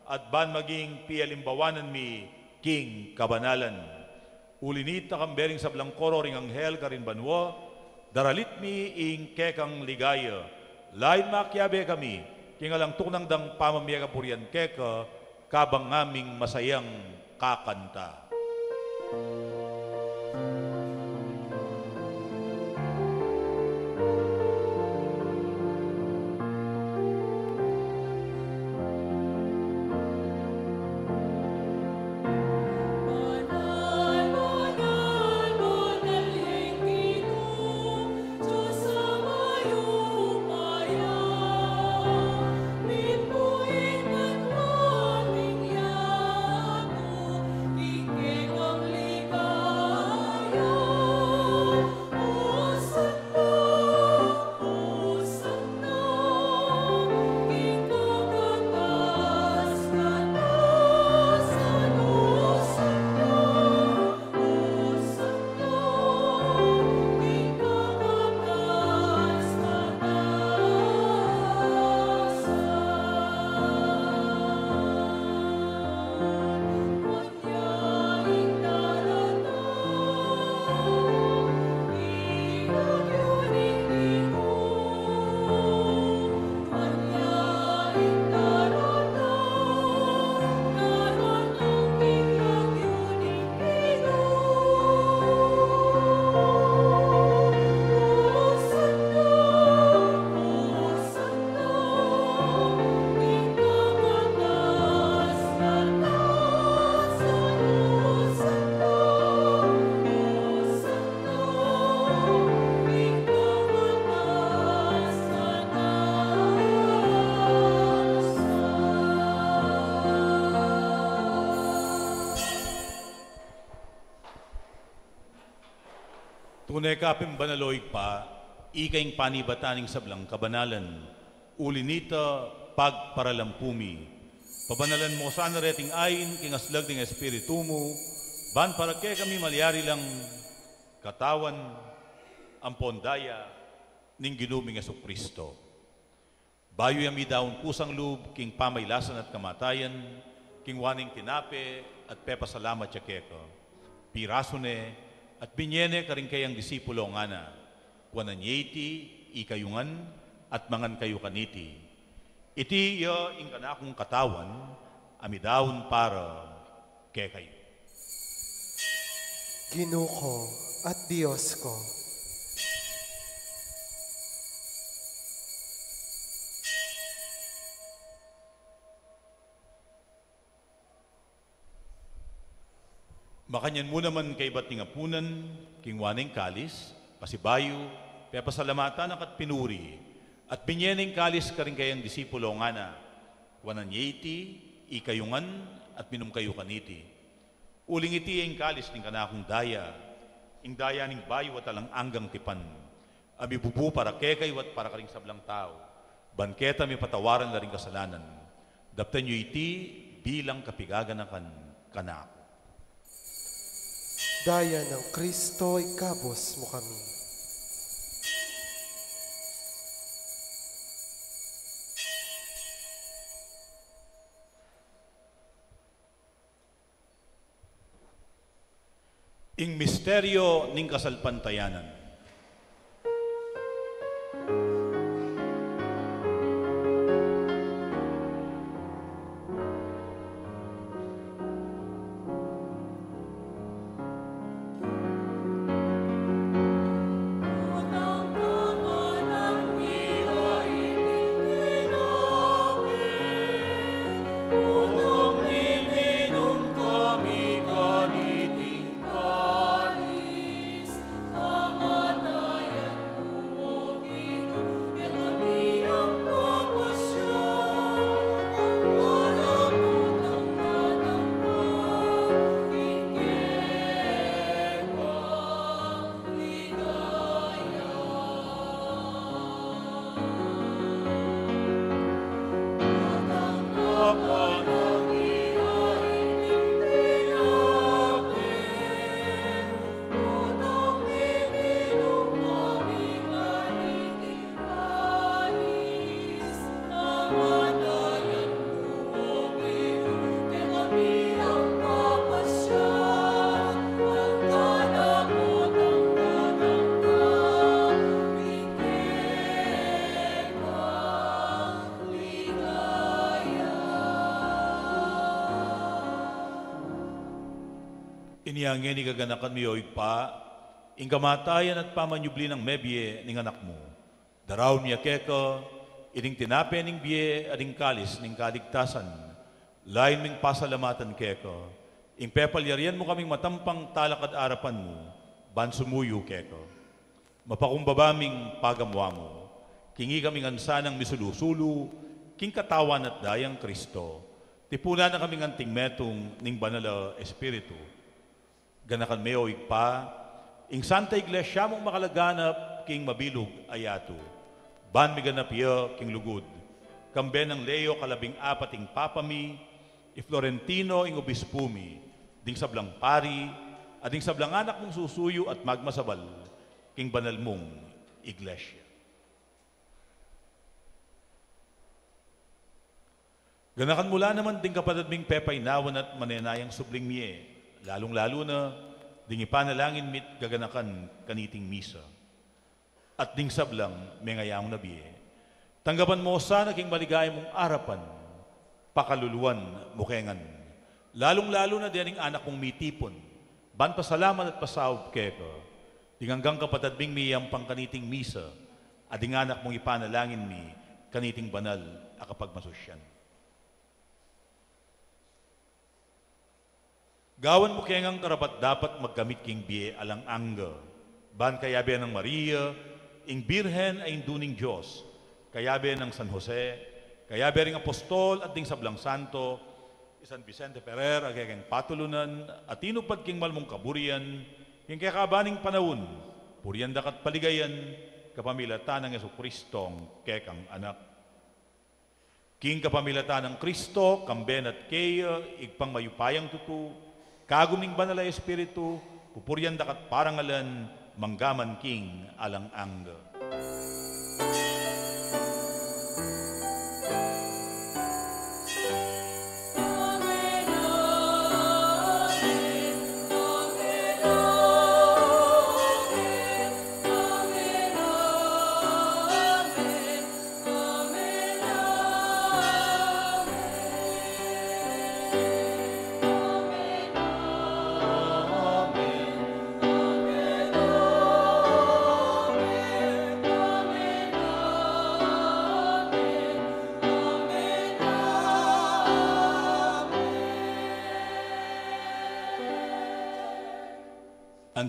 at ban maging pialimbawanan mi king kabanalan. Uli nita, kambe ring sablang koro ring anghel karin banua, daralit mi ing kekang ligaya. Lain makiabe kami king alang tuknang dang pamamie kapurian keka, kabang ngaming masayang kakanta. Tune ka pin banal, o Ibpa, ika ing panibatan ning sablang kabanalan. Uli nita, pagparalampu mi. Pabanalan mu sana reting ain king aslag ning Espiritu mu, ban para kekami malyari lang katawan ampon daya ning Ginu ming Jesucristo. Bayu ya midaun kusang lub king pamailasan at kamatayan, kinua ne ing tinape at pepasalamat ya keka. Pirasu ne at binye ne karing kayang disipulo, ngana: Kuanan ye iti, ikayu ngan, at mangan kayu kaniti. Iti ya ing kanakung katawan a midaun para kekayu. Ginu ku at Dios ku. Makanyan mu naman kaybat ning apunan, kinua ne ing kalis, pasibayu, pepasalamatan na ka't pinuri, at binye ne ing kalis karing kayang disipulo, ngana: Kuanan ye iti, ikayu ngan, at minum kayu kaniti. Uling iti ing kalis ning kanakung daya, ing daya ning bayu at alang anggang tipan, a mibubu para kekayu at para karing sablang tau, ban keta mipatawaran la ring kasalanan. Daptan yu iti bilang kapigaganakan kanaku. Daya nang Kristo, ikabus mu kami. Ing misteryo ning kasalpantayanan. Inya ngeni gaganakan mi, o Ibpa, ing kamatayan at pamanyubli nang mebie ning Anak mu. Daraun mi ya keka ining tinape ning bie at ing kalis ning kaligtasan. Lain ming pasalamatan keka ing pepalyarian mu kaming matampang talakad arapan mu ban sumuyu keka. Mapakumbaba ming pagamu-amu king ikami ngan sanang misulu-sulu king katawan at dayang Kristo. Tipunan na kaming anting metung ning Banal a Espiritu. Ganakan me, o Ibpa, ing Santa Iglesia mung makalaganap king mabilug a yatu, ban miganap ya king lugud, kambe nang Leo kalabing apat ing Papa mi, i Florentino ing Obispu mi, ding sablang pari, at ding sablang anak mung susuyu at magmasabal king banal mung Iglesia. Ganakan mu la naman ding kapatad ming pepainawan at manenayang subling mie, lalung-lalu na ding ipanalangin mi't gaganakan kaniting misa. At ding sablang mengayamu na bie, tanggapan mu sana king maligaya mung arapan, pakaluluan mu ke ngan, lalung-lalu na dening anak mung mitipun, ban pasalamat at pasaup keka, ding anggang kapatad ming miyampang kaniting misa, at ding anak mung ipanalangin mi kaniting banal a kapagmasusyan. Gawan mu ke ngang karapat-dapat magkamit king bie alang angga, ban kayabe nang Maria, ing Birhen a Indu ning Dios, kayabe nang San Jose, kayabe ring apostol at ding sablang santo, i San Vicente Ferrer a kekeng patulunan a tinupad king malmung kaburian king kekaban ning panaun, purian daka't paligayan kapamilatan nang Jesucristong kekang Anak. King kapamilatan nang Kristo, kambe na't keya, Ibpang mayupayang tutu, kagum ning Banal a Espiritu, pupurian daka't parangalan manggaman king alang angga.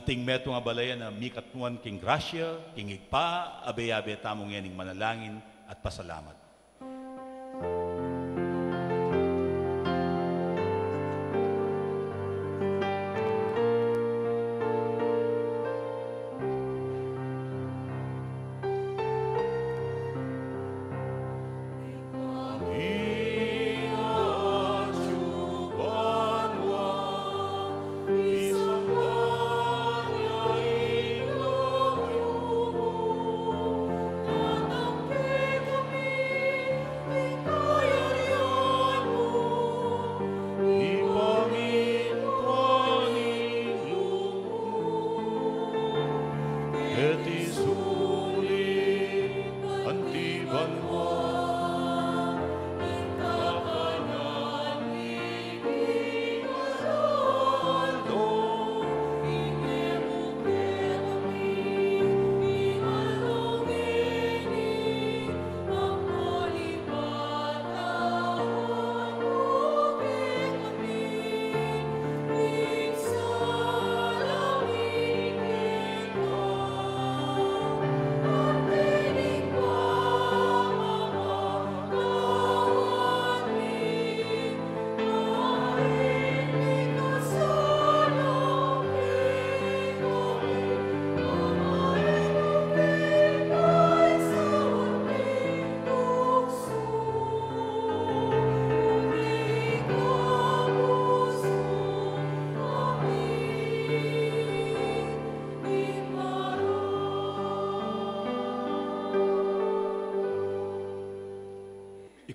Ating metung a balayan a mikatmuan king grasya king Ibpa, abe-abe tamu ngening manalangin at pasalamat.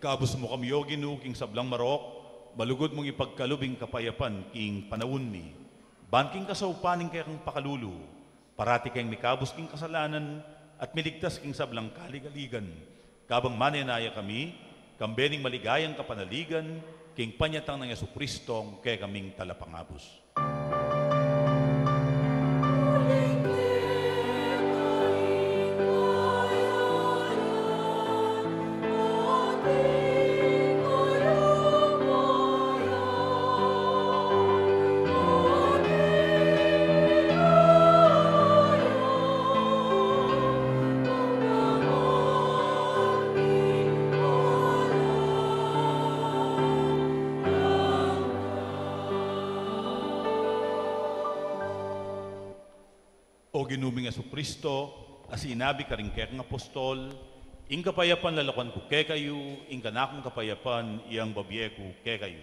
Ikabus mu kami, O Ginu, king sablang marok, malugud mung ipagkalub ing kapayapan king panaun mi. Ban king kasaupan ning kekang pakalulu, parati keng mikabus king kasalanan at miligtas king sablang kaligaligan. Kabang manenaya kami, kambe ning maligayang kapanaligan, king panyatang nang Jesucristo, kekaming Talapangabus. O Ginu ming Jesucristo, a sinabi karing kekang apostol, ing kapayapan lalakuan ku kekayu, ing kanakung kapayapan yang bibie ku kekayu.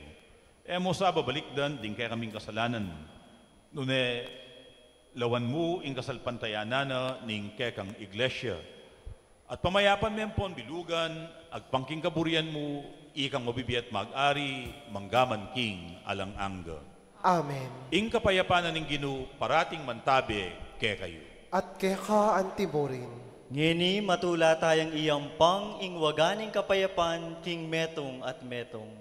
E mu sa babalikdan ding kekaming kasalanan, nune lawan mu ing kasalpantayanan na ning kekang iglesia. At pamayapan me ampon bilugan, agpang king kaburian mu, ikang mabibie at mag-ari, mangga man king alang angga. Amen. Ing kapayapan na ning Ginu, parating mantabe kekayu. At keka antimurin. Ngeni matula tayang iyampang ing waga ning kapayapan king metung at metung.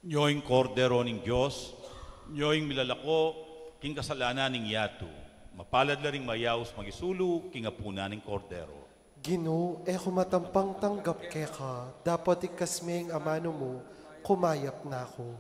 Nyo ing Kordero ning Dios, nyo ing milalako king kasalanan ning yatu. Mapalad la ring mayaus mangisulu king apunan ning Kordero. Ginu, e ku matampang tanggap keka, dapot ikasme ing amanu mu, kumayap na ku.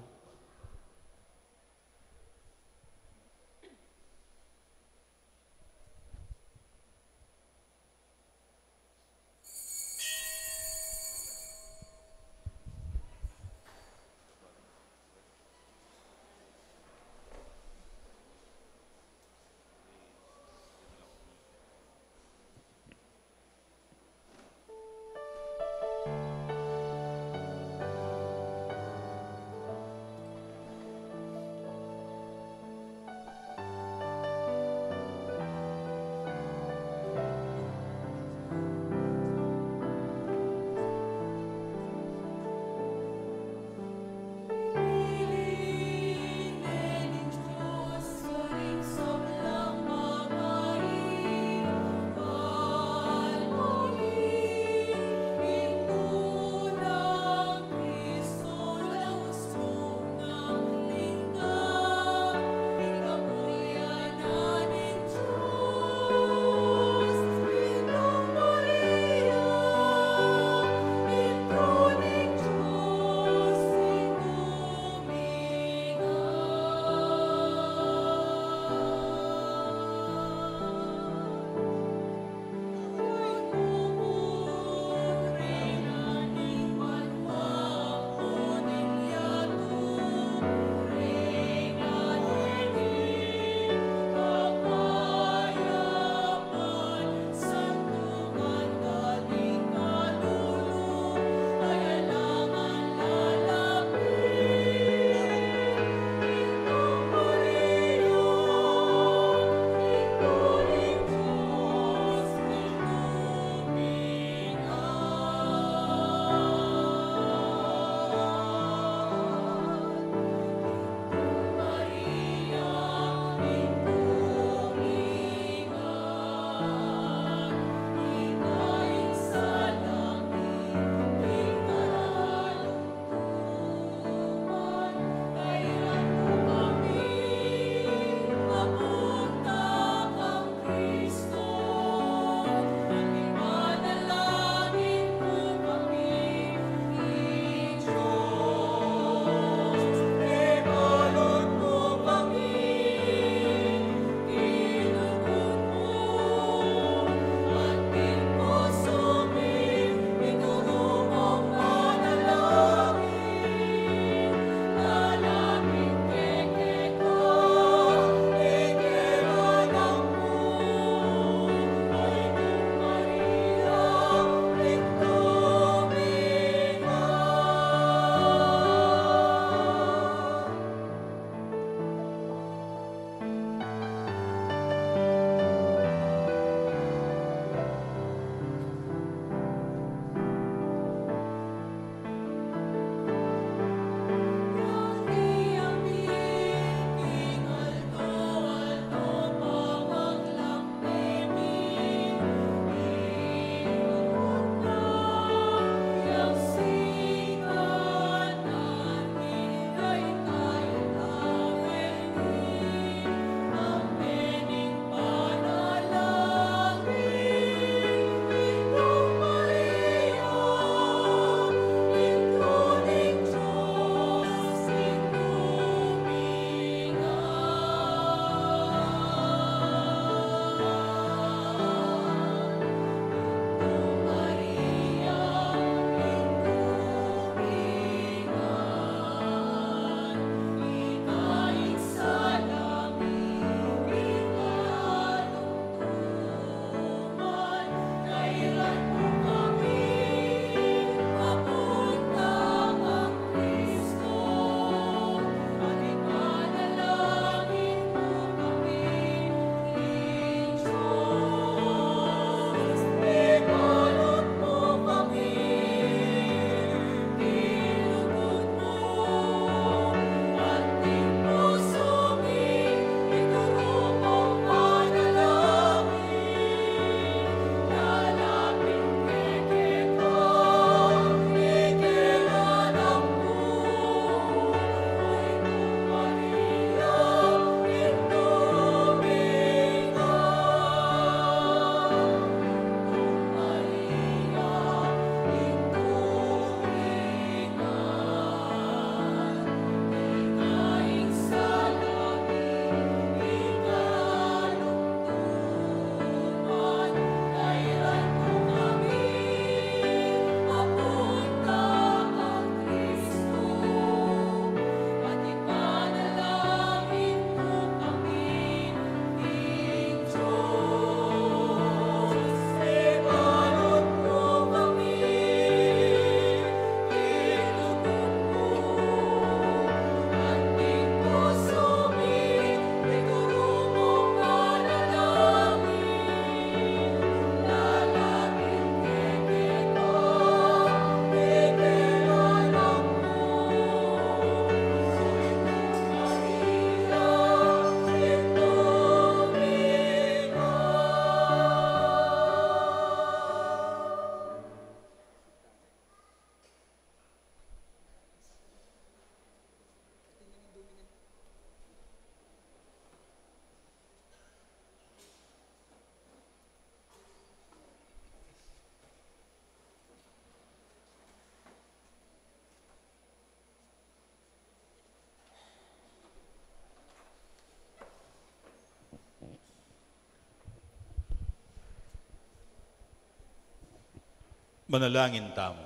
Manalangin tamu.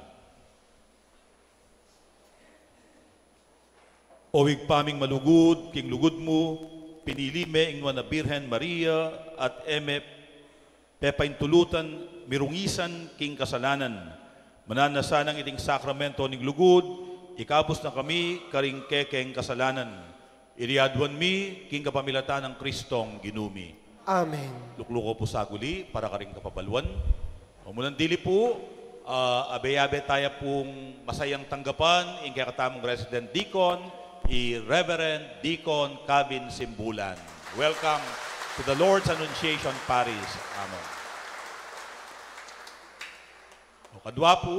O Ibpa ming malugud, king lugud mu, pinili me ing nuan a Birhen Maria at e me pepaintulutan mirungisan king kasalanan. Mananu na sanang iting sakramento ning lugud, ikabus na kami karing kekeng kasalanan. Iliaduan mi king kapamilatan nang Kristong Ginu mi. Amen. Lukluko pu saguli para karing kapabaluan. O, munan dili pu, ah, abe-abe taya pung masayang tanggapan ing kekatamung resident deacon, i Reverend Deacon Cabin Simbulan. Welcome to the Lord's Annunciation Parish. Amen. O, kadua pu,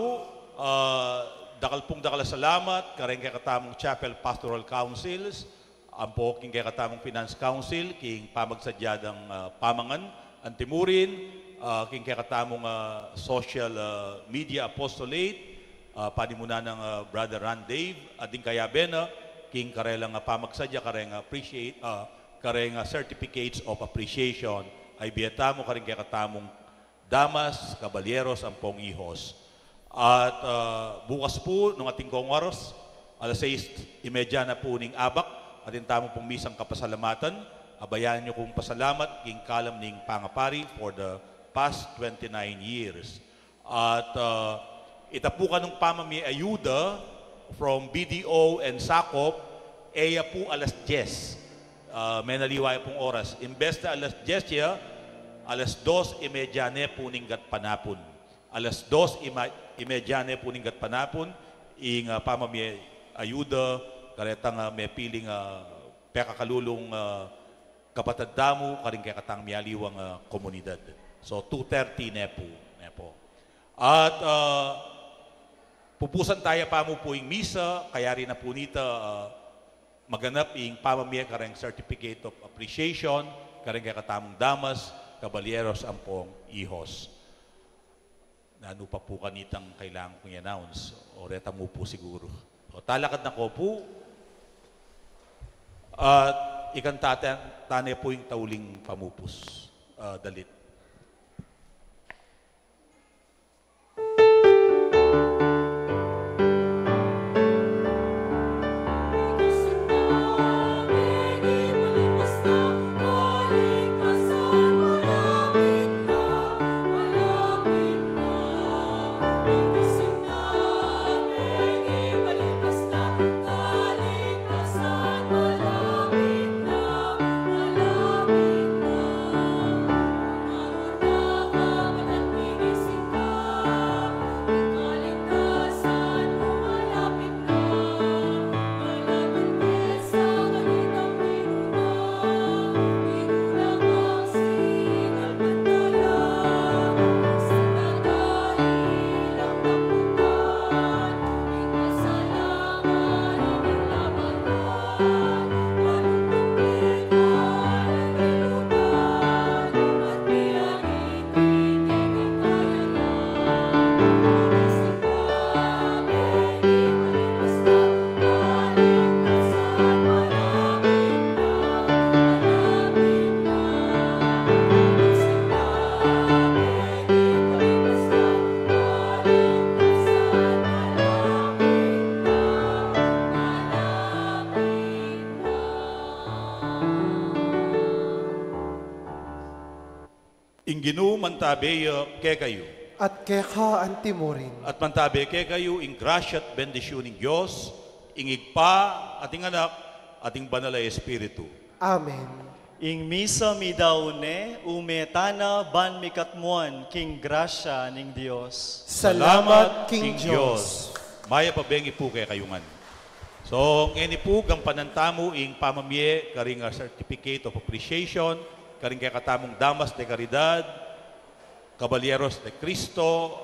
ah, dakal pung dakal a salamat kareng kekatamung Chapel Pastoral Councils, ampo king kekatamung Finance Council, king pamagsadya dang, ah, pamangan, antimurin, ah, king kekatamung, ah, social, ah, media apostolate, ah, panimunan nang, ah, Brother Ran Dave, at ding kayabe na, king karelang, ah, pamagsadya, kareng appreciate, ah, kareng, ah, certificates of appreciation, ay bie tamu karing kekatamung damas, kabalyeros, ampong ihos. At, ah, bukas pu, nung atin kong oras, alas sais y media na pu ning abak, atin tamu pung misang kapasalamatan, abayan yu kung pasalamat king kalam ning pangapari for the past twenty-nine years. At, ah, ita pu kanung pamamie ayuda from B D O and Sakop, e ya pu alas dyes. Ah, menaliwa ya pung oras. Imbes na alas dyes ya, alas dos y media ne pu ning gatpanapun. Alas dos y ma-, y media ne pu ning gatpanapun, ing, ah, pamamie ayuda, karetang, ah, mepiling, ah, pekakalulung, ah, kapatad tamu, karing kekatang mialiwang, ah, komunidad. So, two thirty ne pu, ne pu. At, ah, pupusan taya pa mu pu ing misa, kayari na pu nita, ah, maganap ing pamamie kareng certificate of appreciation, kareng kekatamung damas, kabalyeros, ampong ihos. Nanu pa pu kanitang kailangan kung i-announce? O reta mu pu siguru. O, talakad na ko pu. At ikanta ta-, tane pu ing tauling pamupus. Ah, dalit. Ing Ginu mantabe ya kekayu. At keka antimurin. At mantabe kekayu ing grasya at bendisyun ning Dios, ing Ibpa, at ing Anak, at ing Banal a Espiritu. Amen. Ing misa midaun ne, ume tana ban mikatmuan king grasya ning Dios. Salamat king Dios. Mayap a bengi pu kekayu ngan. So, ngeni pu, gampanan tamu ing pamamie karing, ah, certificate of appreciation karing kekatamung Damas de Caridad, Caballeros de Cristo,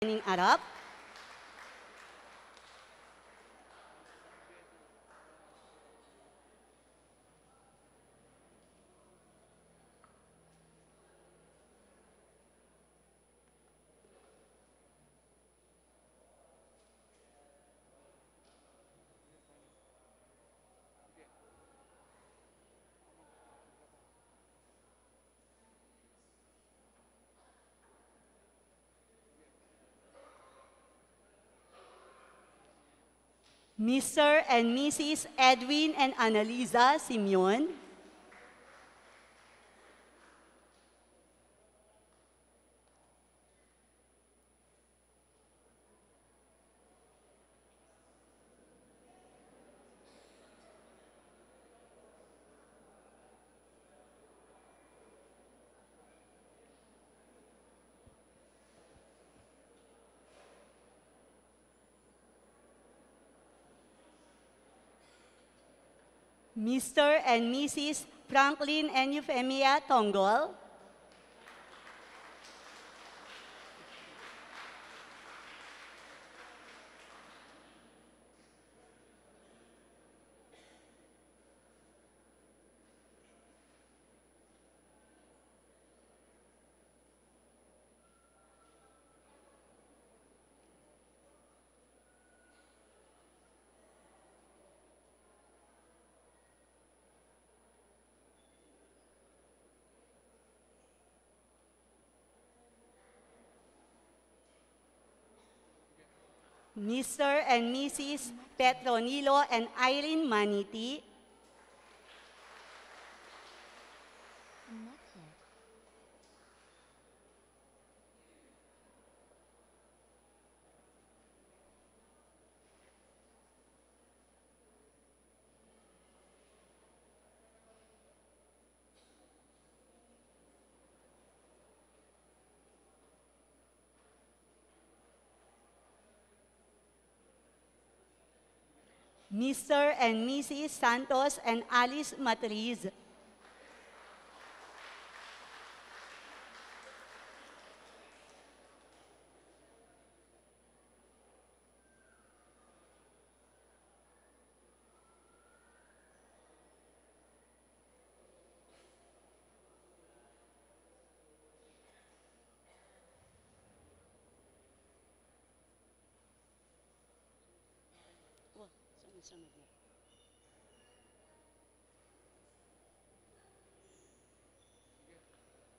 ning arap. Mister and Missus Edwin and Annalisa Simeon. Mister and Missus Franklin and Euphemia Tonggol. Mister and Missus Petronilo and Irene Maniti. Mister and Missus Santos and Alice Matriz. Wa, sunod-sunod na.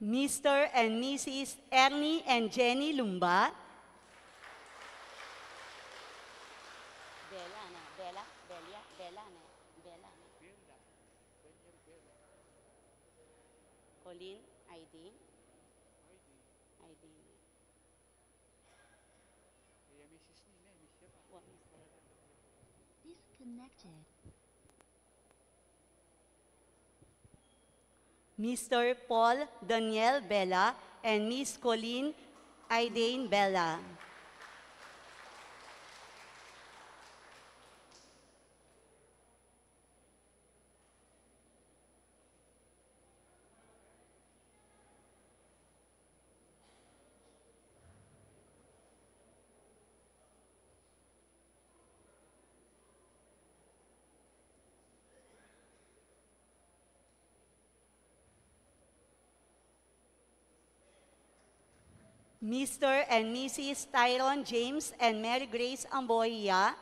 Mister and Missus Ernie and Jenny Lumba. Bella na, Bella, Bella, Bella na, Bella na. Colleen, Aideen. Aideen. Disconnected. Mister Paul Daniel Bella and Miss Colleen Aideen Bella. Mister and Missus Tyron James and Mary Grace Ambohia.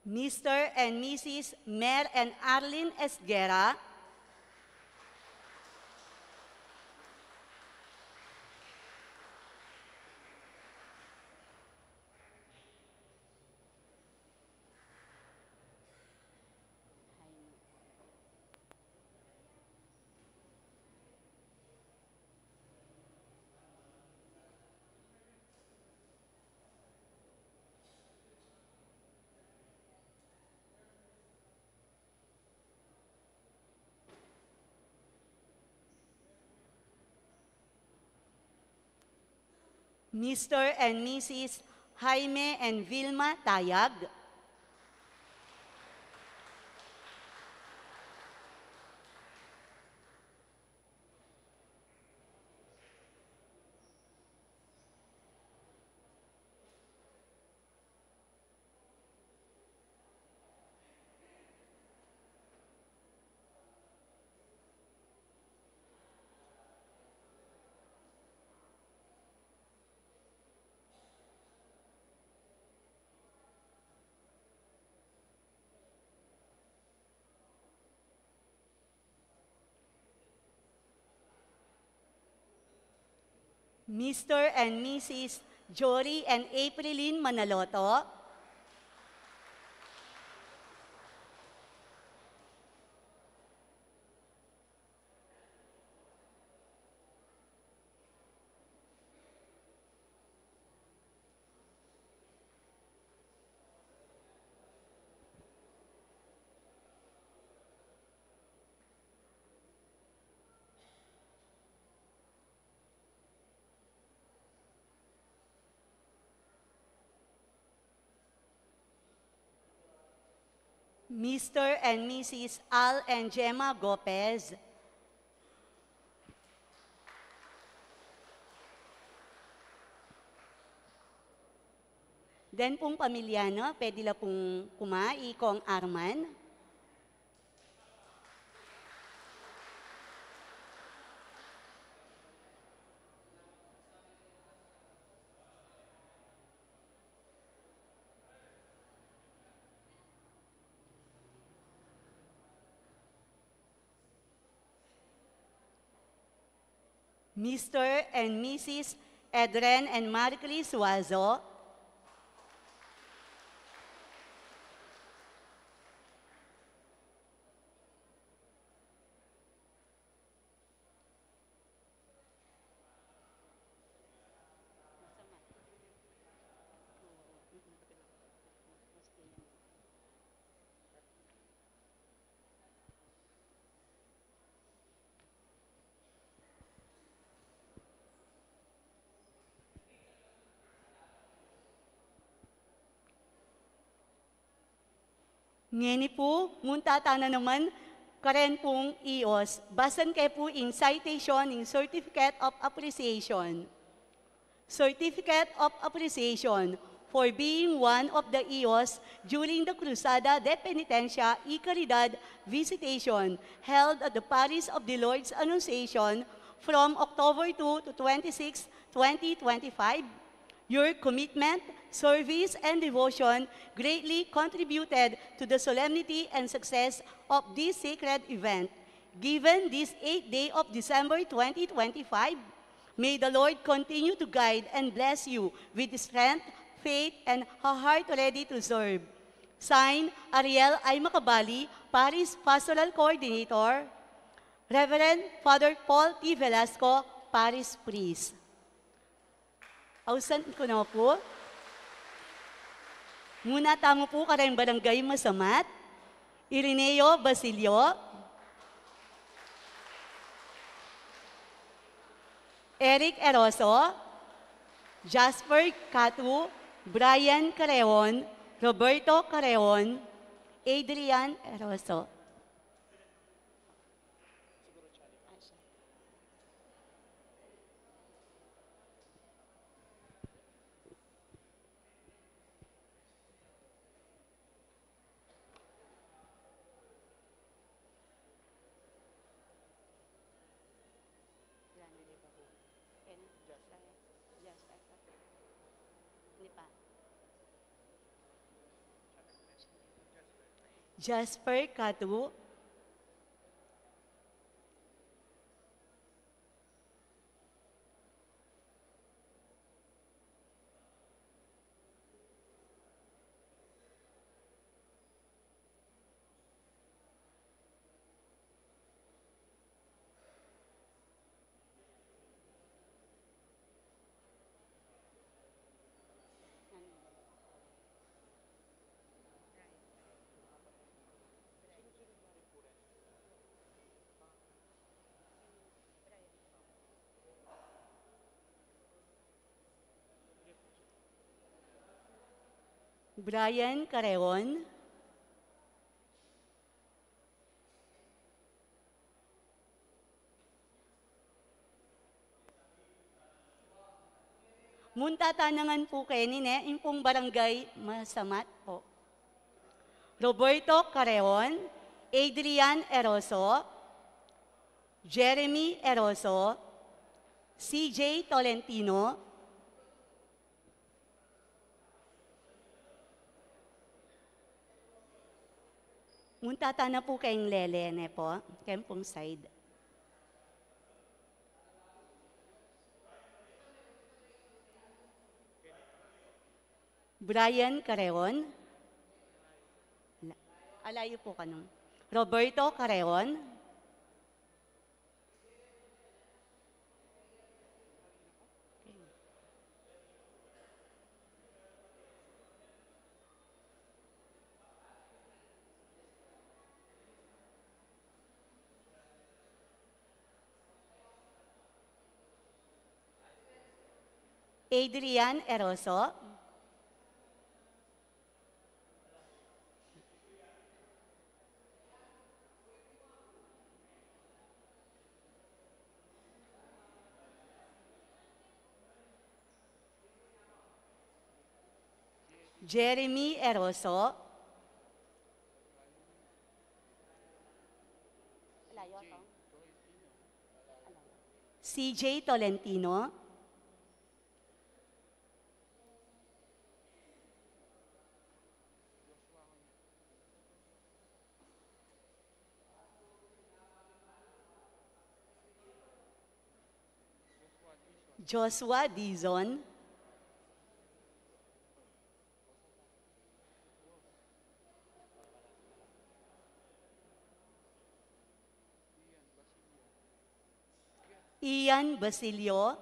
Mister and Missus Mer and Arlene Esguerra. Mister and Missus Jaime and Vilma Tayag. Mister and Missus Jory and Aprilyn Manaloto. Mister and Missus Al and Gemma Gopez. Den pung pamilya na, pwede la pung kuma, i Kong Arman. Mister and Missus Edren and Maricris Suazo. Ngeni pu, munta tana naman karen pung iyos. Basan ke pu ing citation ning Certificate of Appreciation. Certificate of Appreciation for being one of the iyos during the Cruzada de Penitencia y Caridad visitation held at the Parish of the Lord's Annunciation from October two to twenty-six, twenty twenty-five. Your commitment, service, and devotion greatly contributed to the solemnity and success of this sacred event. Given this eighth day of December twenty twenty-five, may the Lord continue to guide and bless you with strength, faith, and a heart ready to serve. Sign, Ariel I. Macabali, Parish Pastoral Coordinator. Reverend Father Paul T. Velasco, Parish Priest. Ausan ku na pu. Muna tamu pu kareng barangay masamat. Irineo Basilio, Eric Eroso, Jasper Catu, Brian Careon, Roberto Careon, Adrian Eroso. Jasper Catu. Brian Careon. Munta tana ngan pu keni ne, ing pung barangay masamat pu. Roberto Careon, Adrian Eroso, Jeremy Eroso, C J Tolentino. Munta tana pu keng lele ne pu, keng pung side. Brian Careon. Ala-, alayu pu kanu. Roberto Careon. Adrian Eroso. Jeremy Eroso. C J Tolentino. Joshua Dizon. Ian Basilio.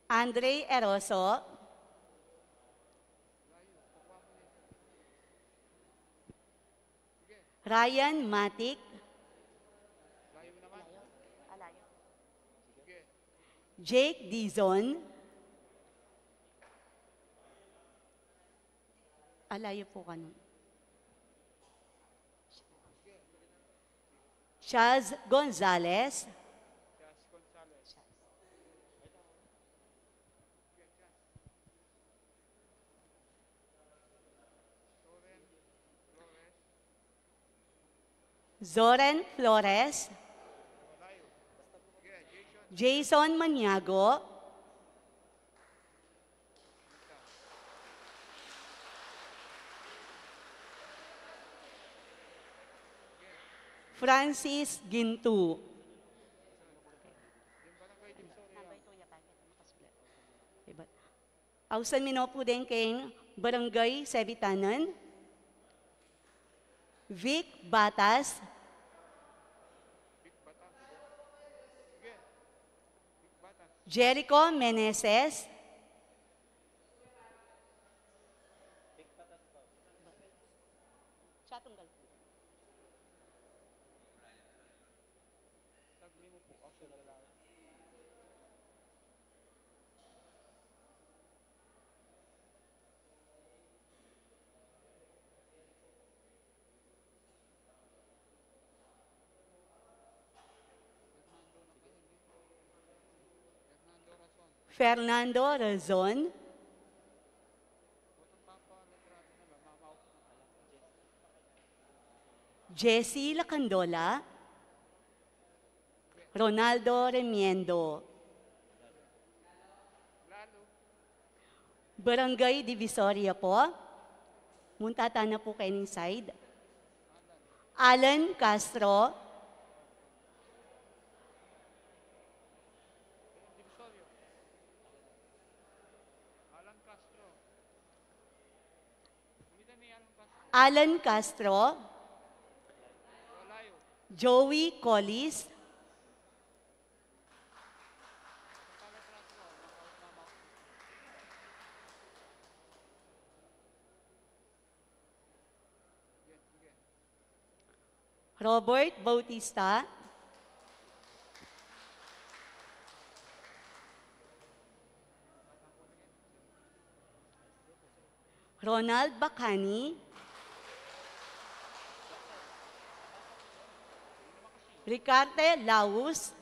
Andre Eroso. Ryan Matic. Jake Dizon. Alayu pu kanu. Chaz Gonzalez. Zoren Flores. Jason Maniago. Francis Gintu. Ausan mi no pu deng keng Barangay Sebitanan. Vic Batas. Jericho Meneses. Fernando Razon. Jesse Lacandola. Ronaldo Remiendo. Barangay Divisoria po. Munta tana pu kening side. Alan Castro. Alan Castro. Joey Collis. Robert Bautista. Ronald Bacani. Ricarte Laus.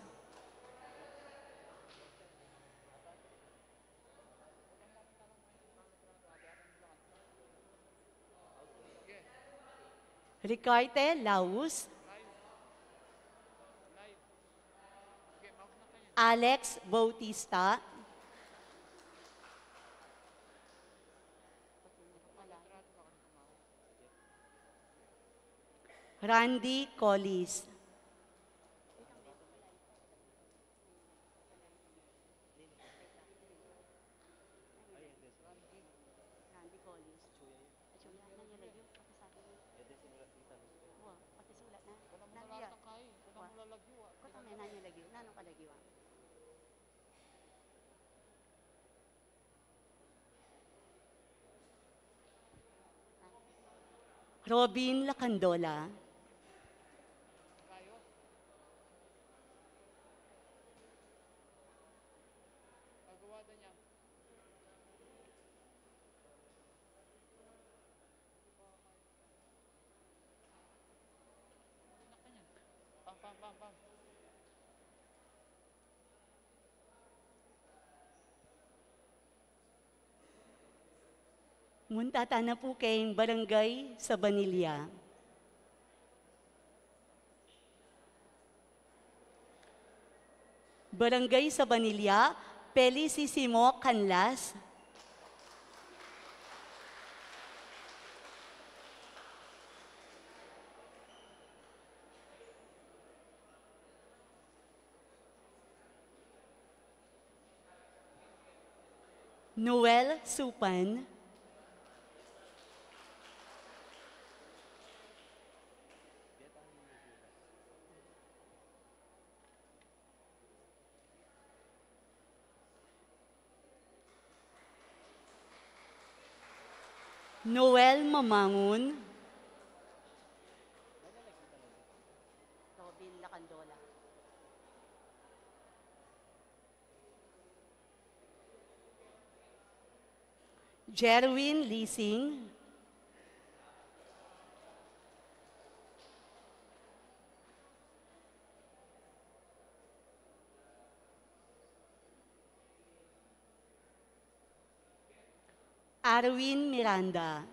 Ricarte Laus. Alex Bautista. Randy Collis. Atsu ya, nanu ya lagyu? Pakisabi. Wa, pakisulat na. Nanu ya? Wa. Kota me, nanu ya lagyu? Nanu ka lagyu, ah? Robin Lacandola. Pam, pam, pam, pam. Munta tana pu keng Barangay Sabanilla. Barangay Sabanilla, Felicissimo Canlas. Noel Supan. Noel Mamangun. Robin Lacandola. Jerwin Lising. Arwin Miranda.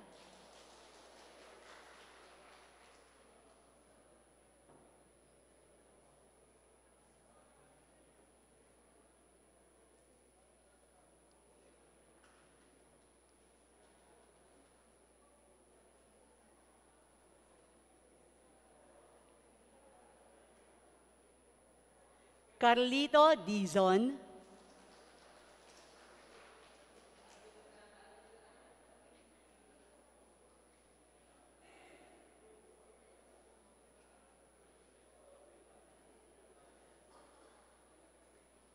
Carlito Dizon.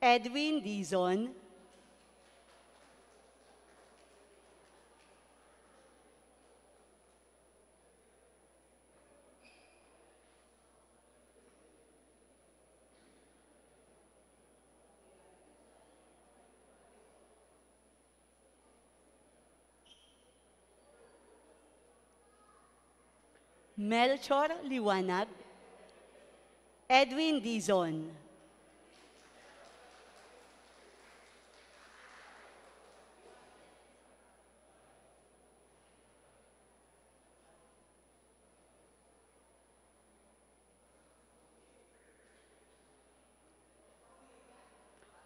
Edwin Dizon. Melchor Liwanag, Edwin Dizon.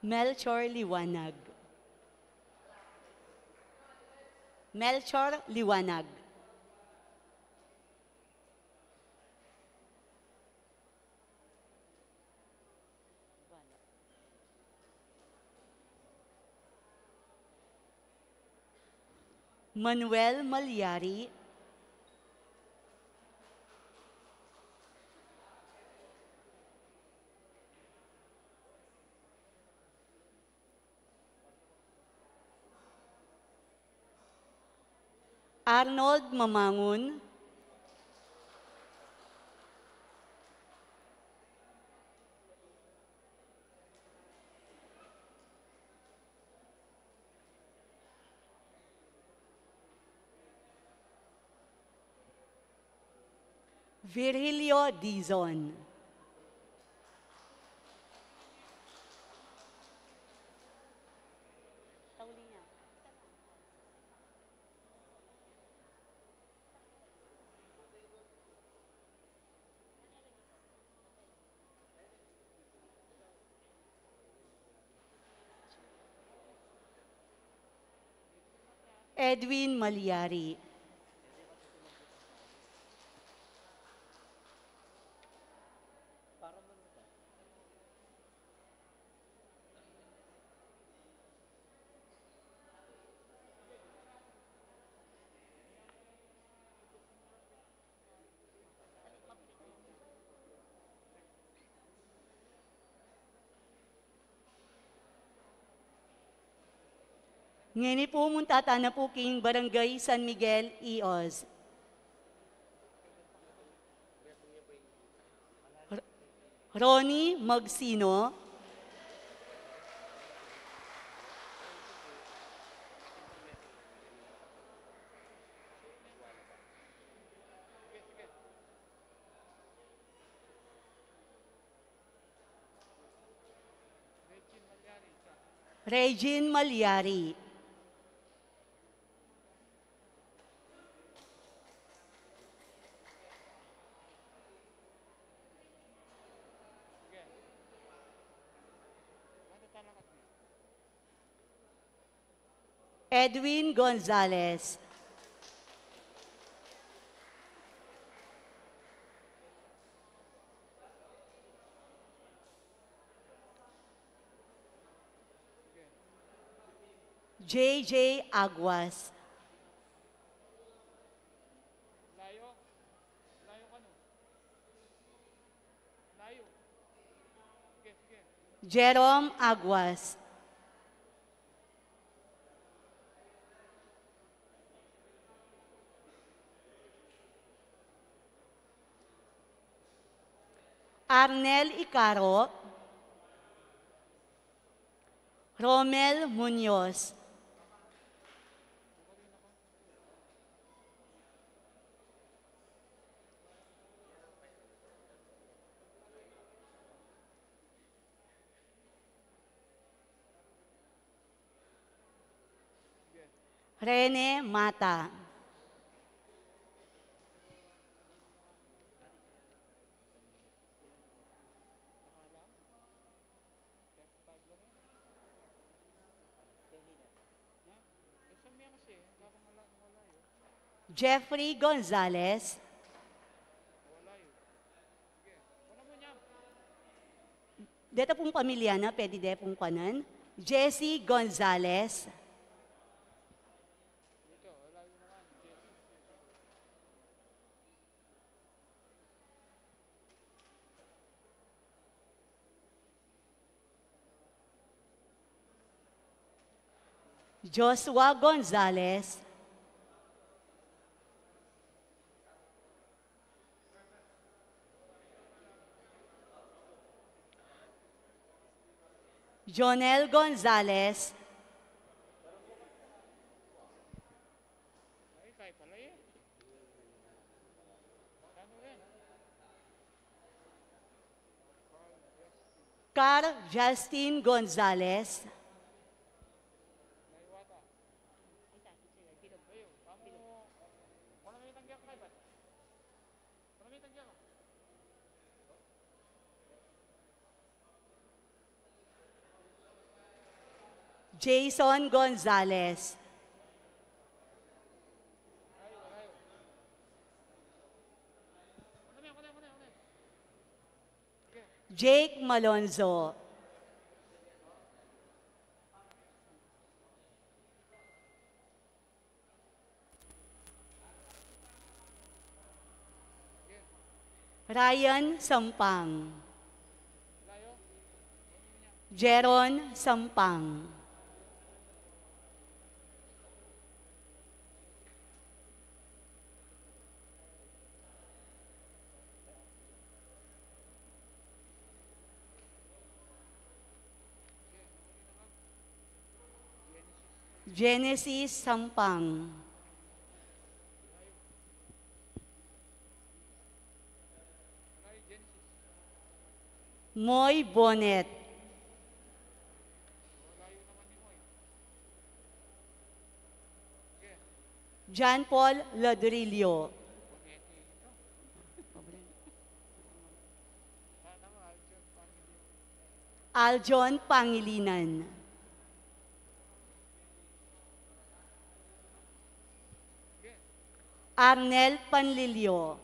Melchor Liwanag. Melchor Liwanag. Manuel Malyari. Arnold Mamangun. Virgilio Dizon. Edwin Malyari. Ngeni pu, munta tana pu king Barangay San Miguel, Ios. R-, Ronnie Magsino. Regine Malyari. Edwin Gonzalez. J J Aguas. Jerome Aguas. Arnel Icaro. Romel Muñoz. Rene Mata. Jeffrey Gonzalez. Deta pung pamilya na, pwede de pung kuanan. Jesse Gonzalez. Joshua Gonzalez. Jonel Gonzalez. Carl Justin Gonzalez. Jason Gonzalez. Jake Malonzo. Ryan Sampang. Jeron Sampang. Genesis Sampang. Moy Bonet. John Paul Ladrillo. Aljon Pangilinan. Arnel Panlilio.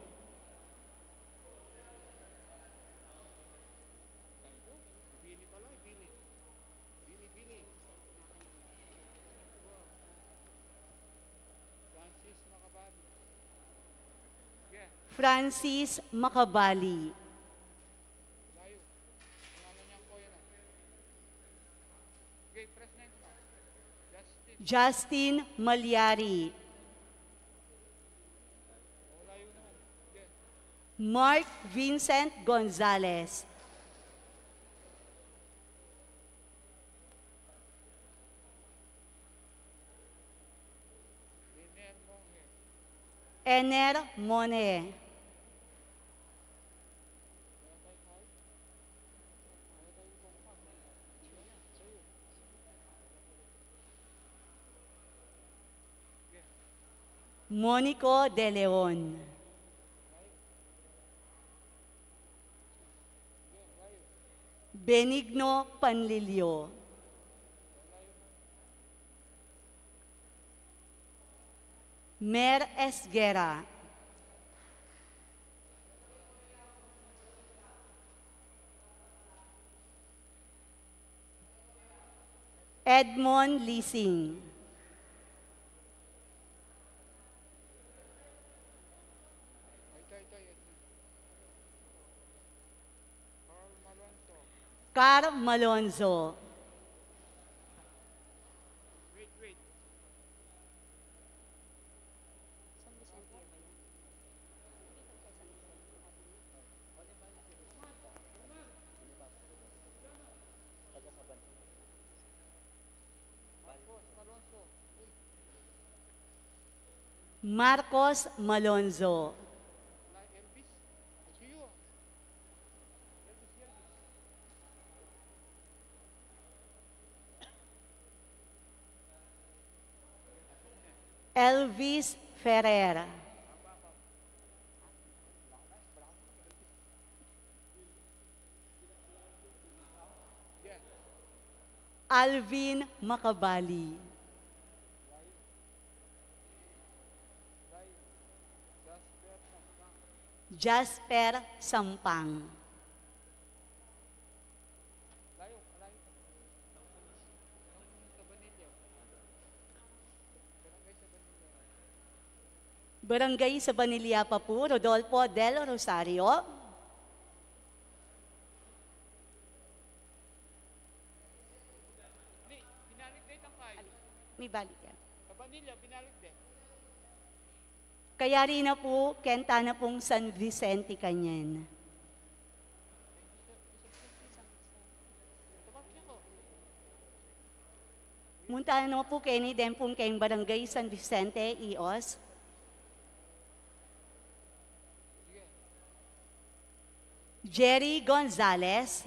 Francis Macabali. Justin Malyari. Mark Vincent Gonzalez. Ener Mone. Monico de Leon. Benigno Panlilio. Mer Esguerra. Edmond Lising. Carl Malonzo. Marcos Malonzo. Elvis Ferrer. Alvin Macabali. Jasper Sampang. Barangay Sabanilla pa pu, Rodolfo Del Rosario. Mibalik ya. Kayari na pu, kenta na pung San Vicente kanyan. Munta na pu keni den pung keng Barangay San Vicente, Ios. Jerry Gonzalez.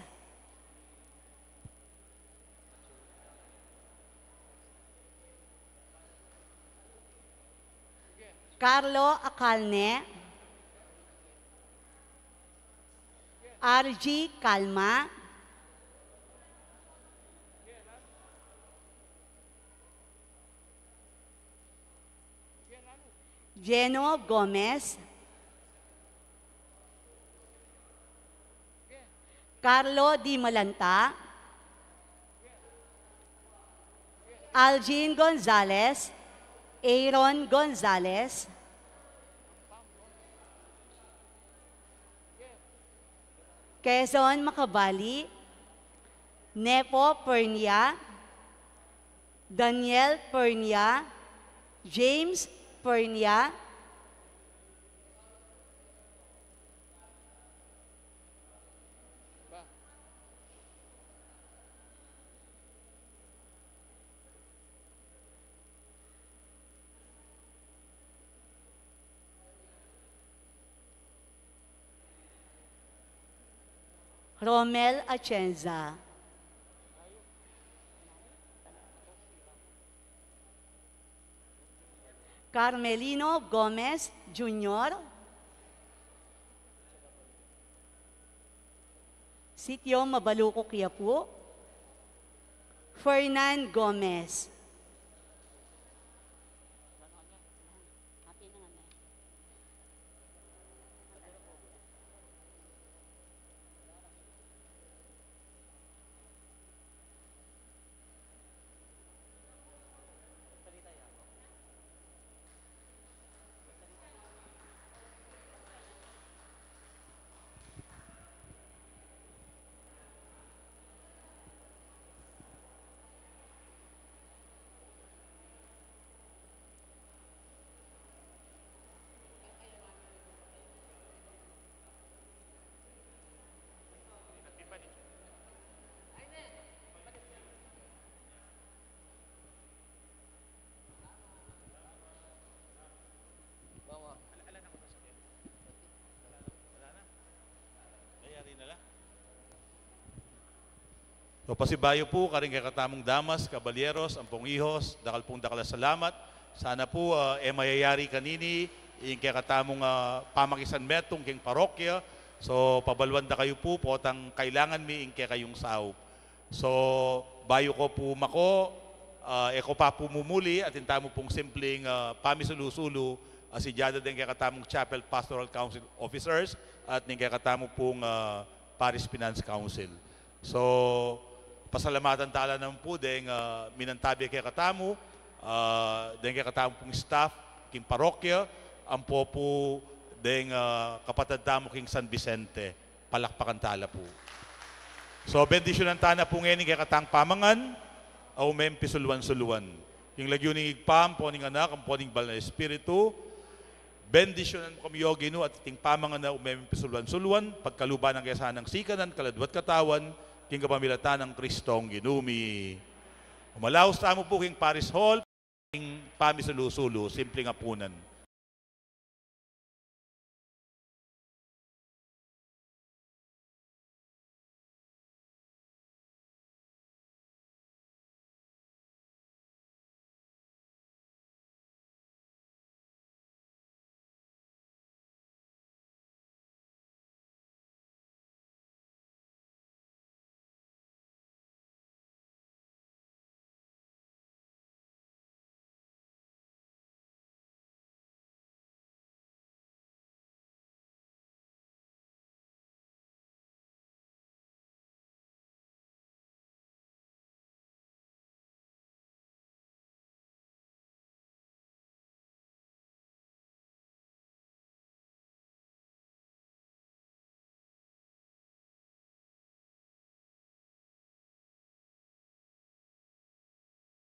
Carlo Acalne. R G Calma. Geno Gomez. Carlo Di Malanta. Algin Gonzalez. Aaron Gonzalez. Quezon Macabali. Nepo Pernia. Daniel Pernia, James Pernia. Romel Atienza. Carmelino Gomez Junior. Sitio Mabaluco, Quiapo. Fernan Gomez. So, pasibayu pu karing kekatamung damas, kabalyeros, ampong ihos, dakal pung dakal a salamat. Sana pu, ah, e mayayari kanini ing kekatamung, ah, pamakisanmetung king parokya. So, pabaluan da kayu pu, potang kailangan mi ing kekayung saup. So, bayu ko pu mako, ah, e ko pa pu mumuli, atin tamu pung simpling, ah, pamisulu-sulu, ah, si jada deng kekatamung Chapel Pastoral Council Officers at ning kekatamu pung, ah, Parish Finance Council. So, pasalamatan tala naman pu deng, ah, minantabe kekatamu, ah, deng kekatamu pung staff king parokya, ampo pu deng, ah, kapatad tamu king San Vicente. Palakpakan tala pu. So, bendisyunan tana pu ngeni kekatang pamangan a umempi suluan-suluan. King lagyu ning Ibpa, ampo ning Anak, ampo ning Banal a Espiritu, bendisyunan mu kami, O Ginu, at iting pamangan a umempi suluan-suluan, pagkaluban na kami sanang sikanan, kaladwa at katawan, king kapamilatan nang Kristong Ginu mi. Umalaus tamu pu king Parish Hall, king pamisulu-sulu, simpling apunan.